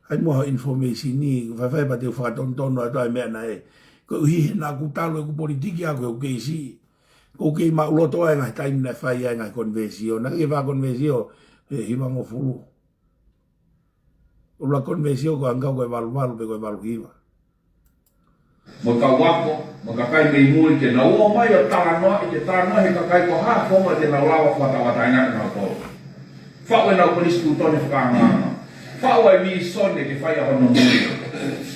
ʻAi mo ha information ni, faifai pea te u fakatonutonu atu ʻa e meʻa naʻe. Koeʻuhi he naʻa ku talu ʻeku politiki ʻaʻaku he ʻoku kei siʻi. ʻOku kei maʻuloto ai e ngaahi taimi naʻe fai ai e ngaahi konivēsio. Naʻe ʻikai ke fai konivēsio he hivangofulu. ʻUluaki konivēsio ko e anga ko e valu valu pe ko e valu hiva. Mo e kau ako, mo e kakai mei muli ke nau ō mai ʻo talanoa, ʻi ke talanoa he kakai ko e hā e founga te nau lava ʻo fakatauʻatāinaʻi kinautolu. Faʻu ʻenau konisitūtone fakaangaanga. Faʻu e vīsone ke fai ʻa hono muli.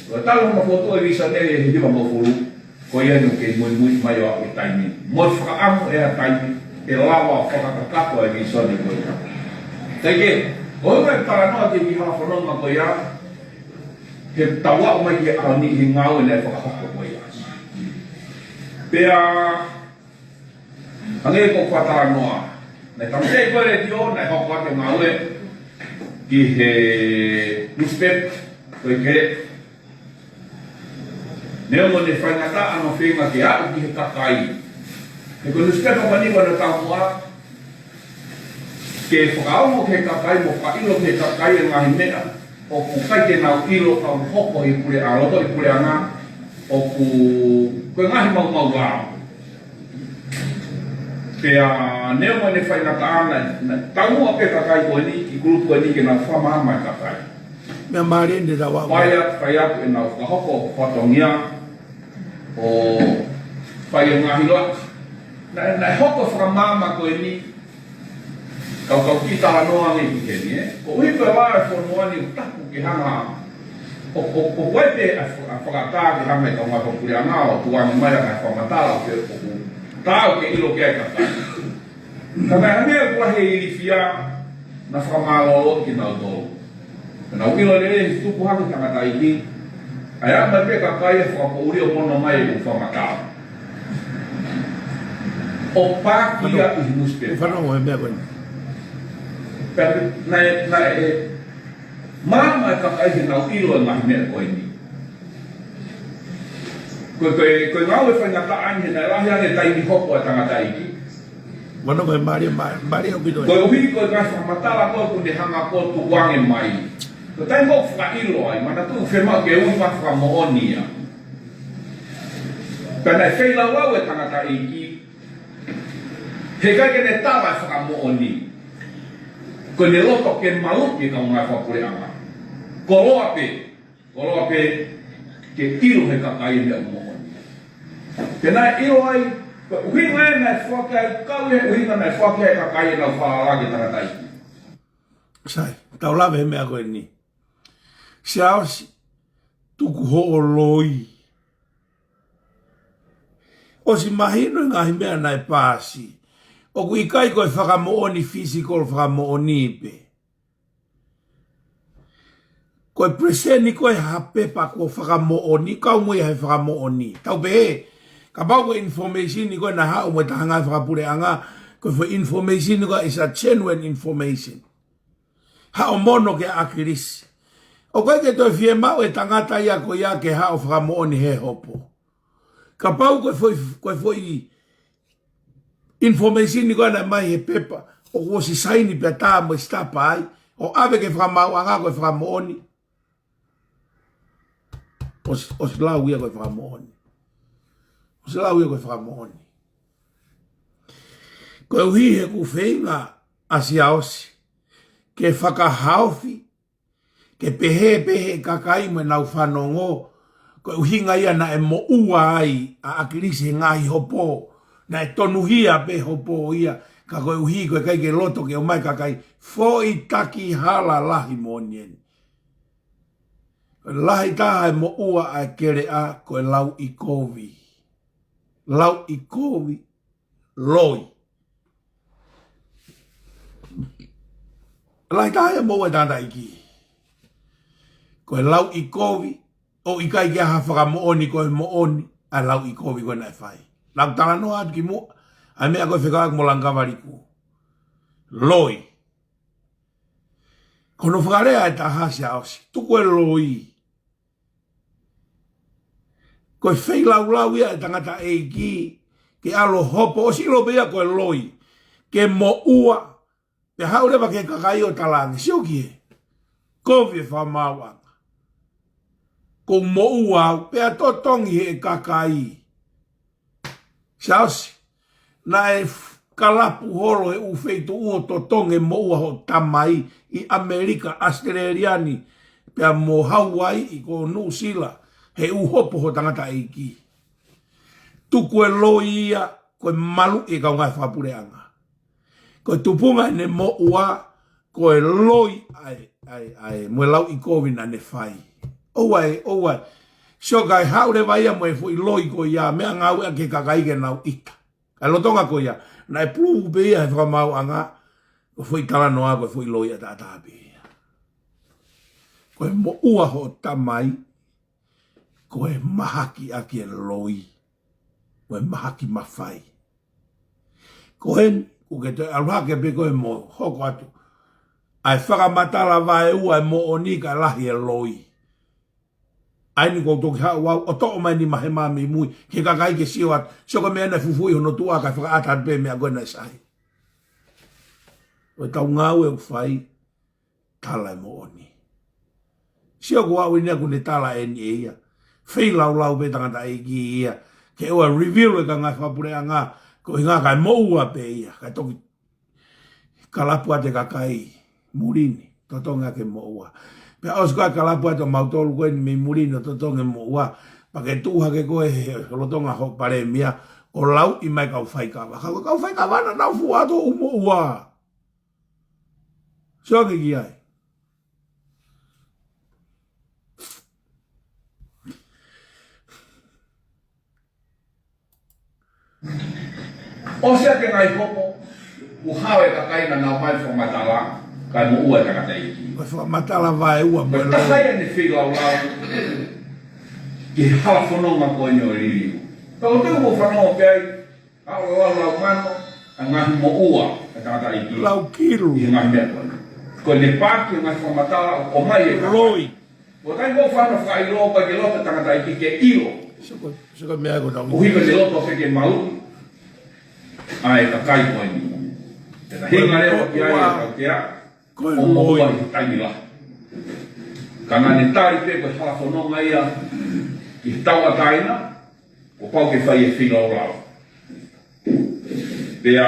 Ko e talu hono fokotuʻu e vīsone he hivangofulu, ko ia ʻoku kei muimui mai ʻo aʻu ki he taimi ni. Mo e fakaʻamu ʻe ha taimi ke lava ʻo fakakakato e vīsone ko ia. Kae kehe, ko e ʻuhinga e talanoa ki he hala fononga ko ia, he tau aʻu mai ki he ʻaho ni ʻi he ngāue naʻe fakahoko ko ia. Pea, hangē ko e fakatalanoa, naʻe tāmateʻi ko e letiō, naʻe hoko atu e ngāue ki he newspaper ko e Kelepu. Neongo ʻene faingataʻa hono feinga ke aʻu ki he kakai. He ko e newspaper ko eni ko ʻene taumuʻa ke fakaongo ki he kakai mo fakaʻilo ki he kakai e ngaahi meʻa ʻoku ʻikai ke nau ʻilo ka ʻoku hoko ʻi he pule-, ʻa loto ʻi he puleʻanga, ʻoku ko e ngaahi maumau lao. Pea neongo ʻene faingataʻa naʻe, naʻe taumuʻa pē kakai ko eni, ʻi he kulupu ko eni ke nau fakamaama e kakai. Meʻa mālie eni te tau aʻu. Fai atu, fai atu ʻenau fakahoko fatongia ʻo fai e ngaahi loa. Naʻe, naʻe hoko e fakamaama ko eni, kau, kau kiʻi talanoa ange ki heni, ē. Koeʻuhi ko e laʻā e fonua ni ʻoku tapu ke hanga ʻo, ʻo, ʻo, ʻo ʻai pē ʻa e fa-, ʻa e fakaʻatā ke hanga ʻe he kau ngāue fakapuleʻanga ʻo tukuange mai ʻa e ngaahi fakamatala ʻoku, ʻoku taau ke ʻilo ki ai e kakai. Ka naʻe hangē ʻoku lahi e ilifia naʻa fakamālōlō kinautolu. Naʻa nau ʻilo lelei e tupu hake e tangataʻeiki. ʻA ia mai pē kakai ʻo fakapoʻuli ʻo mono mai e fakamatala. ʻO pāki ia ʻi he newspaper. Fanongo he meʻa ko eni. Pea naʻe, naʻe maama e kakai heʻenau ʻilo e ngaahi meʻa ko eni. Ko e, ko e, ko e ngāue faingataʻa eni he naʻe lahi ange e taimi hopo ʻa e tangataʻeiki. Mano ko e mālie, mā-, mālie ʻaupito ē. Koeʻuhi ko e ngaahi fakamatala ko ē ʻoku ne hanga ko ē ʻo tukuange mai. Ko e taimi ʻoku fakaʻilo ai, manatuʻi ʻoku fiemaʻu ke ui mai fakamoʻoni ia. Pea naʻe feilaulau e tangataʻeiki, heʻikai ke ne tala e fakamoʻoni. Ko ʻene loto ke maluʻi e kau ngāue fakapuleʻanga. Koloa pē. Koloa pē ke ʻilo ʻe he kakai e meʻa moʻoni. Pea naʻe ʻilo ai, ko e ʻuhinga ia naʻe foaki ai, kau ia he ʻuhinga naʻe foaki ai e kakai ʻenau falala ki he tangataʻeiki. Sai, tau lave he meʻa ko eni. Siaosi, tuku hoʻo loi. ʻOsi mahino e ngaahi meʻa naʻe paasi. ʻOku ʻikai ko e fakamoʻoni physical fakamoʻoni pē. Ko e present ko ē ha pepa kuo fakamoʻoni, kau mo ia he fakamoʻoni. Tau pehē, kapau ko e information ko ē naʻe haʻu mo e taha ngāue fakapuleʻanga, ko e foʻi information ko ē is a genuine information. Haʻu mono kia ʻAkilisi. ʻOku ʻikai ke toe fiemaʻu e tangata ia ko ia ke haʻu fakamoʻoni he hopo. Kapau ko e foʻi, ko e foʻi information ko ē naʻe ʻomai he pepa, ʻoku ʻosi saini pea tā mo e stamp ai, ʻo ʻave ki he fakamaauʻanga ko e fakamoʻoni. ʻOsi, ʻosi lau ia ko e fakamoʻoni. ʻOsi lau ia ko e fakamoʻoni. Koeʻuhi he ʻoku feinga ʻa Siaosi ke fakahaofi, ke pehē pē ʻe he kakai mo ʻenau fanongo, ko e ʻuhinga ia naʻe moʻua ai ʻa ʻAkilisi he ngaahi hopo, naʻe tonuhia pē hopo ia, ka koeʻuhi ko e ʻikai ke loto ke ʻomai kakai, foʻi taki hala lahi moʻoni eni. Lahi taha e moʻua ʻa e keleʻa ko e lauʻikovi. Lauʻikovi, loi. Lahi taha e moʻua ʻa e tangataʻeiki. Ko e lauʻikovi, ʻoku ʻikai ke ʻi ai ha fakamoʻoni ko e moʻoni ʻa e lauʻikovi ko ē naʻe fai. Naʻa ku talanoa atu kimuʻa, ʻa e meʻa ko e fekauʻaki mo Langikavaliku. Loi. Ko hono fakalea ʻe taha Siaosi, tuku e loi. Ko e feilaulau ia ʻa e tangataʻeiki, ke ʻalu ʻo hopo, ʻosi ʻilo pē ia ko e loi. Ke moʻua, pea haʻu leva ki he kakai ʻo talaange, sio ki hē. Kovi e fakamaauʻanga. Kuo u moʻua au, pea totongi ʻe he kakai. Siaosi, naʻe f-, kalapu holo he ʻū feituʻu ʻo totongi e moʻua hoʻo tamai ʻi ʻAmelika, ʻAositelēlia ni, pea mo Hauaiʻi, ko Nuʻusila, he ʻū hopo hoʻo tangataʻeiki. Tuku e loi ia, ko e maluʻi e kau ngāue fakapuleʻanga. Ko e tupunga ʻene moʻua, ko e loi ʻa e, ʻa e, ʻa e, mo e lauʻikovi naʻa ne fai. ʻOua ē, ʻoua ē. Sio ka e haʻu leva ia mo e foʻi loi ko ia, meʻangāueʻaki e kakai ke nau ʻita. Ka e lolotonga ko ia, naʻe puluvu pē ia he fakamaauʻanga, ko e foʻi talanoa ko e foʻi loi ʻataʻatā pē ia. Ko e moʻua hoʻo tamai, ko e mahaki ʻaki e loi, ko e mahaki mafai. Ko eni, ʻoku ke toe ʻalu hake pē koe mo hoko atu. ʻA e fakamatala vaeua e moʻoni kae lahi e loi. ʻA eni ʻoku ou toki haʻu au, ʻo toʻo mai ni mahe mami mui, ke kakai ke sio atu, sio ko e meʻa naʻe fufuuʻi hono tuʻa kae fakaʻata atu pē meʻa ko ē naʻe sai. Ko e tau ngāue ʻoku fai, tala e moʻoni. Sio ko au ʻi heni ʻoku ne tala eni ʻe ia. Feilaulau pē tangataʻeiki ia. Ke ʻoua reveal e kau ngāue fakapuleʻanga, ko e ʻuhinga kae moʻua pē ia. Kae toki kalapu atu e kakai muli ni, totongi ʻaki e moʻua. Pea ʻosi ko ē kalapu atu ʻa mautolu ko eni mei muli ni ʻo totongi e moʻua. Pea ke tuʻu hake koe he lolotonga hoʻo palēmia, ʻo lauʻi mai kau faikava. Ka ko e kau faikava naʻa nau fua atu hoʻo moʻua. Sio ange ki ai. ʻOsi ʻa e ngaahi hopo, ʻoku hao e kakai naʻa nau ʻomai fakamatala, kae moʻua e tangataʻeiki. Ko e fakamatala vaeua mo e loi. Ko e taha ia ʻene feilaulau, ki he hala fononga ko eni ʻo e liliu. Ka ʻoku ou fanongo pē ai, ʻa ʻo lau lau mano, ʻa e ngaahi moʻua, ʻa e tangataʻeiki. Lau kilu. ʻI he ngaahi meʻa ko eni. Ko ʻene paaki, ngaahi fakamatala, ʻoku ʻomai e kakai. Loi. Ko e taimi ʻoku ou fana fakaʻilo, ʻikai ke loto e tangataʻeiki ke ʻilo. Sio ko, sio ko e meʻa ko ē naʻa ku. ʻOku ʻikai ke loto pē ke maluʻi. ʻA e kakai ko eni. Te ta hinga leva ki ai e tautea. Ko e loi. ʻO moʻua ʻi he taimi lahi. Ka naʻa ne tali pē ko e hala fononga ia. ʻI he tauʻatāina. Kuo pau ke fai e feilaulau. Pea,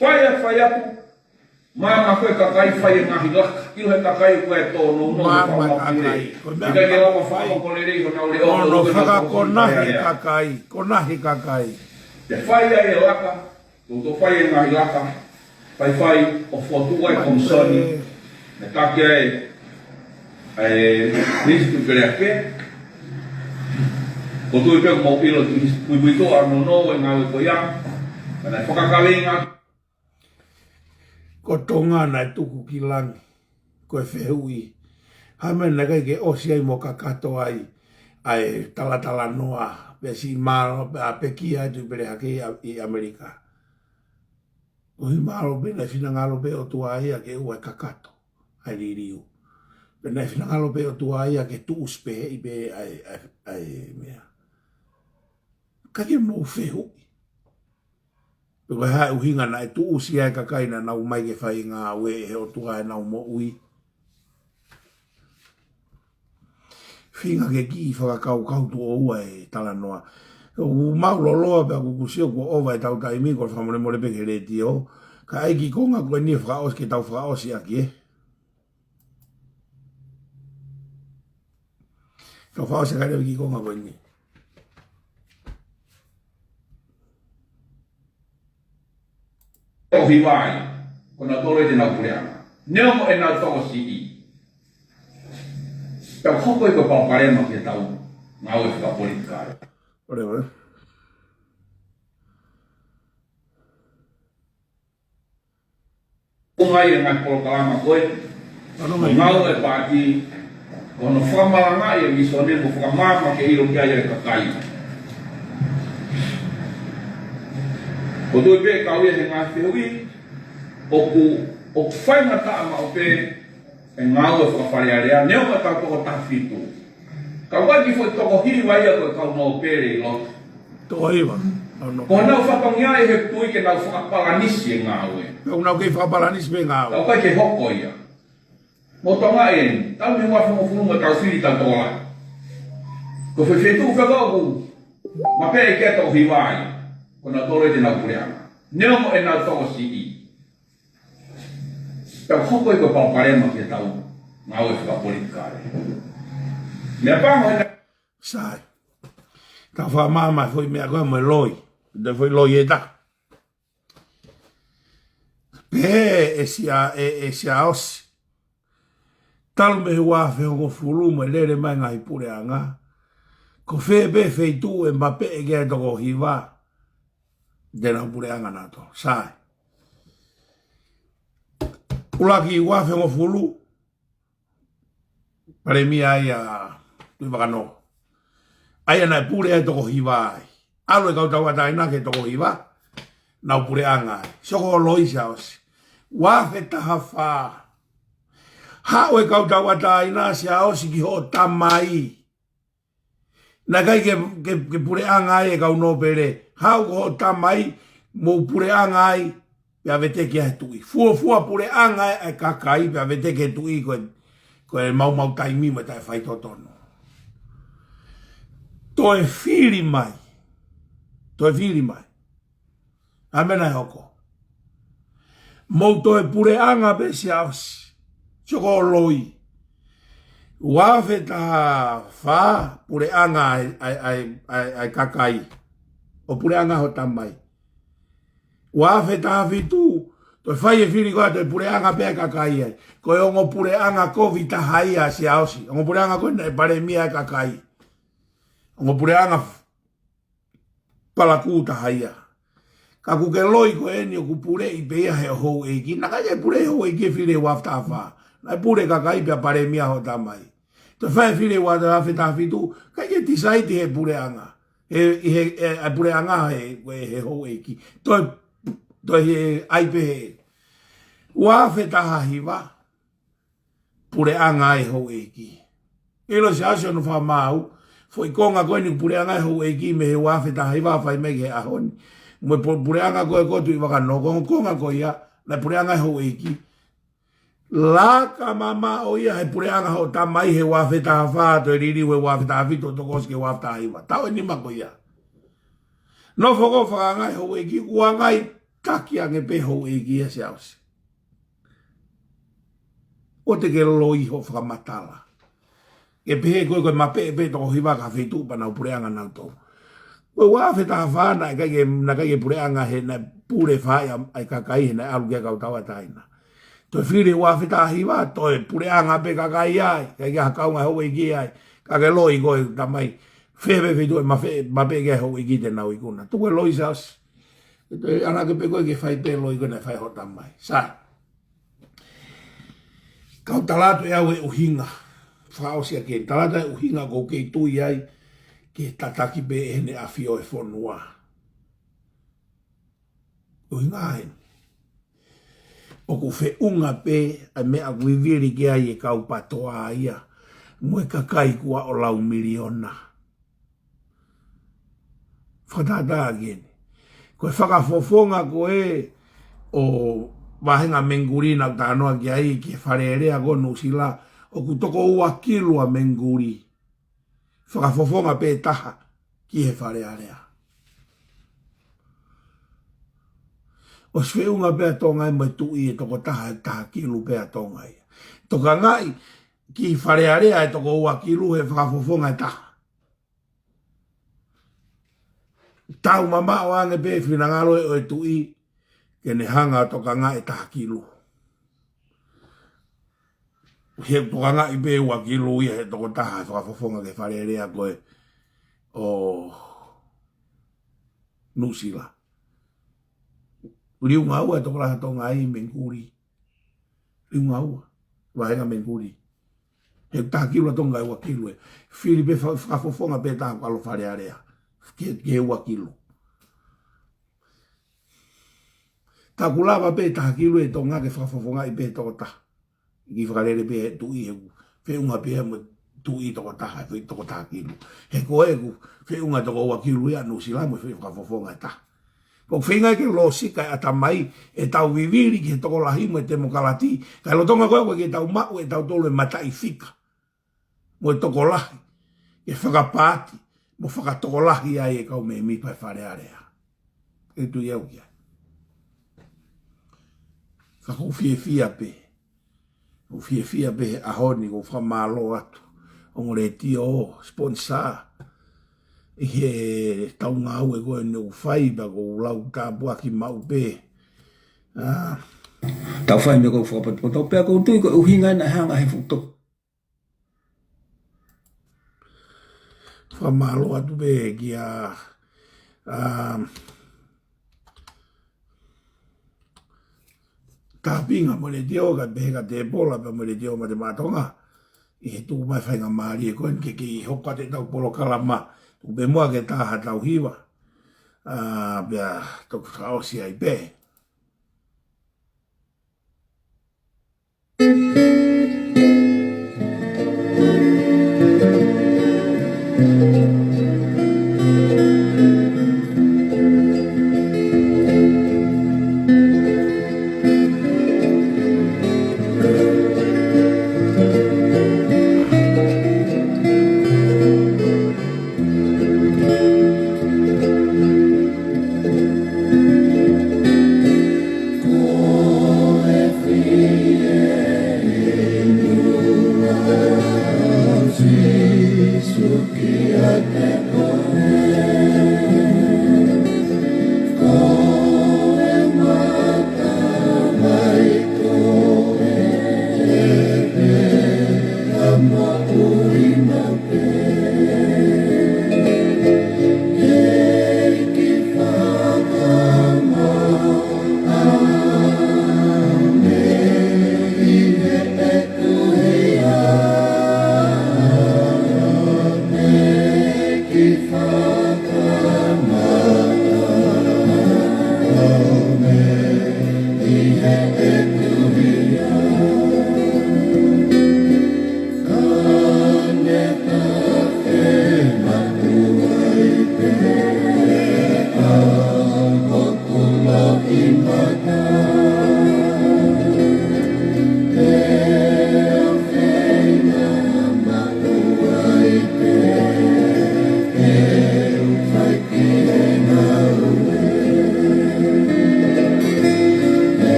fai atu, fai atu, maama ko e kakai fai e ngaahi laka, ʻilo he kakai ko e tōnounou. Maama e kakai. Ko e meʻa ʻikai ke lava fakahoko lelei ko ʻenau leʻo, hono fakakonahi e kakai, konahi e kakai. Te fai ai e laka, ʻo tō fai e ngaahi laka, fai fai ʻo fokotuʻu ai e komisoni, ne taki ai e Lisi Tuʻi Keleake, ʻoku ou tui pē ʻoku mou ʻilo ʻi he puipuituʻa ʻa Nono e ngāue ko ia, ka naʻe fakakaveinga. Ko Tonga naʻe tuku ki langi, ko e fehuʻi. Hā e meʻa naʻe ʻikai ke ʻosi ai mo kakato ai ʻa e talatalanoa, pea siʻi mālō, pea pekia atu ʻi Pele Hake ʻi ʻAmelika. ʻOsi mālō pē naʻe finangalo pē ʻOtua ia ke ʻoua ʻe kakato ʻa e liliu. Pea naʻe finangalo pē ʻOtua ia ke tuʻusi pē ʻi pē ʻa e, ʻa e, ʻa e meʻa. Ka ke mou fehuʻi. Pe ko e hā e ʻuhinga naʻe tuʻusi ai e kakai naʻa nau ō mai ke fai ngāue ʻe he ʻOtua ʻenau moʻui. Feinga ke kiʻi fakakaukau tuʻo ua e talanoa. ʻOku mau loloa pea ʻoku ou sio kuo ʻova ʻetau taimi, ko e fakamolemole pē ki he letiō. Ka ʻai kiʻi konga ko eni ʻe fakaʻosi ke tau fakaʻosi ʻaki ē. Tau fakaʻosi ʻaki ē kiʻi konga ko eni. Toko hiva ia, ko nautolu ʻenau puleʻanga. Neongo ʻenau tokosiʻi. Pea hoko ia ko e palopalema ki heʻetau ngāue fakapolitikale. Whatever. ʻUnga ia e ngaahi polokalama ko ē, ngāue ʻa e paati, ko hono fakamalangaʻi e visone mo fakamaama ke ʻilo ki ai e kakai. Ko e tui pē kau ia he ngaahi fehuʻi, ʻoku, ʻoku faingataʻa maʻu pē e ngāue fakafalealea, neongo ʻetau toko taha fitu. Ka ʻoku ʻi ai e foʻi toko hiva ia ko e kau nōpele ʻi loto. Toko hiva. Ko honau fatongia ʻi he tui ke nau fakapalanisi e ngāue. Pea ʻoku nau kei fakapalanisi pē ngāue. Ka ʻoku ʻikai ke hoko ia. Mo Tonga eni, talu mei he uafulu mo e tau fili tau toko lahi. Ko e feituʻu fekauʻaki mapeʻe ki ai e toko hiva ia, ko nautolu ʻenau puleʻanga. Neongo ʻenau tokosiʻi. Pea hoko ia ko e palopalema ki heʻetau ngāue fakapolitikale. Meʻapango he Sai. Tau fakamaama e foʻi meʻa ko ē mo e loi. Te foʻi loi ʻe taha. Pehē ʻe Sia, ʻe, ʻe Siaosi. Talu mei he uaafe hongofulu mo e lele mai e ngaahi puleʻanga. Ko fē pē feituʻu ʻe mapeʻe ki ai e toko hiva. Te nau puleʻanga nautolu. Sai. ʻUluaki uaafe hongofulu. Palēmia ia Tuʻivakanō. ʻA ia naʻe pule ai e toko hiva ai. ʻAlu e kau tauʻatāina ki he toko hiva. Nau puleʻanga ai. Sio ko e loi Siaosi. Uaafe taha fā. Haʻu e kau tauʻatāina Siaosi ki hoʻo tamai. Naʻe ʻikai ke, ke, ke puleʻanga ai e kau nōpele. Haʻu ko hoʻo tamai mo puleʻanga ai, pea veteki ʻe he tuʻi. Fuofua puleʻanga ai e kakai, pea veteki ʻe he tuʻi ko e, ko e maumau taimi mo e taʻefaitotonu. Toe fili mai. Toe fili mai. ʻA e meʻa naʻe hoko. Mou toe puleʻanga pē Siaosi. Sio ko e loi. Uaafe taha fā puleʻanga ai, ai, ai, ai, ai kakai. ʻO puleʻanga hoʻo tamai. Uaafe taha fitu, toe fai e fili ko ē toe puleʻanga pē ai kakai ai. Ko e ongo puleʻanga kovi taha ia Siaosi. Ongo puleʻanga ko ē naʻe palēmia ai kakai. Ongo puleʻanga palakū taha ia. Ka ʻoku ke loi ko eni ʻoku puleʻi pē ia he houʻeiki. Naʻe ʻikai ke pule houʻeiki he fili uaafe taha fā. Naʻe pule kakai pea palēmia hoʻo tamai. Toe fai fili uaafe taha fitu. ʻIkai ke tisaiti he puleʻanga. He, he, he, he puleʻanga he, he, he houʻeiki. Toe, toe he ai pē he. Uaafe taha hiva. Puleʻanga ai houʻeiki. ʻIlo Siaosi hono fakamaau, foʻi konga ko eni puleʻanga ai houʻeiki mei he uaafe taha hiva fai mai ki he ʻaho ni. Mo e pu-, puleʻanga ko ē ko Tuʻivakanō, ko e konga ko ia, naʻe puleʻanga ai houʻeiki. Laka mamaʻo ia he puleʻanga hoʻo tamai he uaafe taha fā, toe liliu he uaafe taha fitu, toe ʻosi ki he uaafe taha hiva. Taʻu ʻe nima ko ia. Nofo ko ē fakaanga ai houʻeiki, ʻoange ai taki ange pē houʻeiki ia Siaosi. ʻOua te ke loi hoʻo fakamatala. Ke pehē ko ē ko e mapeʻe pē toko hiva ki ha feituʻu pea nau puleʻanga nautolu. Ko e uaafe taha fā naʻe ʻikai ke, naʻe ʻikai ke puleʻanga he naʻe pule fai ʻa e kakai he naʻe ʻalu ki ai e kau tauʻatāina. Toe fili uaafe taha hiva, toe puleʻanga pē kakai ai, ʻikai ke ha kaunga houʻeiki ai. Ka ke loi ko e tamai, fē pē feituʻu ʻe mafe-, mapeʻe ki ai houʻeiki te nau ikuna. Tuku e loi Siaosi. ʻAnaki pē ko ē ke fai pē loi ko ē naʻe fai hoʻo tamai. Sai. Kau tala atu ʻe au e ʻuhinga. fakaʻosi ʻaki eni, tala atu e ʻuhinga ʻoku ou kei tui ai ki he tataki pē ʻe heʻene ʻafio e fonua. ʻUhinga eni. ʻOku feʻunga pē ʻa e meʻa ʻoku vivili ki ai e kau PTOA ia mo e kakai kuo aʻu lau miliona. Fakatātā ʻaki eni. Ko e fakafofonga ko ē ʻo Vāhenga Mengikuli naʻa ku talanoa ki ai ki he Fale Alea ko Nuʻusila, ʻoku toko ua kilu ʻa Mengikuli. Fakafofonga pē taha ki he Fale Alea. ʻOsi feʻunga pē ʻa Tonga ia mo e tuʻi ʻe toko taha, ʻe taha kilu pē ʻa Tonga ia. Tokangaʻi ki Fale Alea ʻe toko ua kilu he fakafofonga ʻe taha. Tau mamaʻo ange pē finangalo ʻo e tuʻi ke ne hanga ʻo tokangaʻi ʻe taha kilu. He tokangaʻi pē ua kilu ia he toko taha he fakafofonga ki he Fale Alea ko ē ʻo Nuʻusila. Liunga ua e tokolahi ʻa Tonga ʻi Mengikuli. Liunga ua. Vāhenga Mengikuli. He taha kilu ʻa Tonga ʻi ua kilu ē. Fili pē fa-, fakafofonga pē taha ʻalu Fale Alea. Ke, ke ua kilu. Ka ʻoku lava pē taha kilu ʻe Tonga ke fakafofongaʻi pē toko taha. Ki fakalele pē he tuʻi he feʻunga pē mo e tuʻi toko taha, he toko taha kilu. He ko ē ʻoku feʻunga toko ua kilu ia Nuʻusila mo e fakafofonga ʻe taha. ʻOku feinga ke lōsika e ʻatamai ʻetau vivili ki he tokolahi mo e temokalati. Ka ʻi he lolotonga ko ē ʻoku ʻikai ke tau maʻu ʻe tautolu e mataʻifika mo e tokolahi ke fakapaati mo fakatokolahi ai e kau mēmipa e Fale Alea. ʻE tui au ki ai. Ka ʻoku ou fiefia pē. ʻOku ou fiefia pē he ʻaho ni, ʻoku ou fakamālō atu. Ongo Letiō, sponsor. ʻI he tau ngāue ko eni ʻoku fai, pea ʻoku ou lau tāpuaki maʻu pē. ʻA, tau fai meʻa ʻoku fakapotopoto, pea ʻoku ou tui ko e ʻuhinga ena ʻe hanga he futo. Fakamālō atu pē kia, ʻa, Tāpinga mo Letiō, kae pehē kia Tēpola pea mo Letiō Mate Maʻa Tonga. ʻI he tuku mai faingamālie ko eni ke kei hoko atu ʻetau polokalama. Tuku pē muʻa ke tā haʻatau hiva. ʻA, pea toki fakaʻosi ai pē.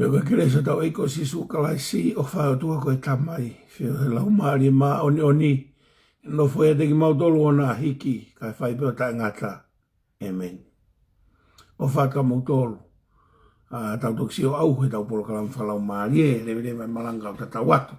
Ko e kelesi ʻa hotau ʻEiki ko Sīsū Kalaisi, ʻofa ʻa e ʻOtua ko e Tamai, feohi ʻa e Laumālie Māʻoniʻoni, nofo ʻiate kimautolu ʻo na hiki, kae fai pē ʻo taʻengata. ʻĒmeni. ʻOfa atu kiate kimoutolu. ʻA, tau toki siʻi ʻauha ʻetau polokalama fakalaumālie, leveleva e malanga ʻo tatau atu.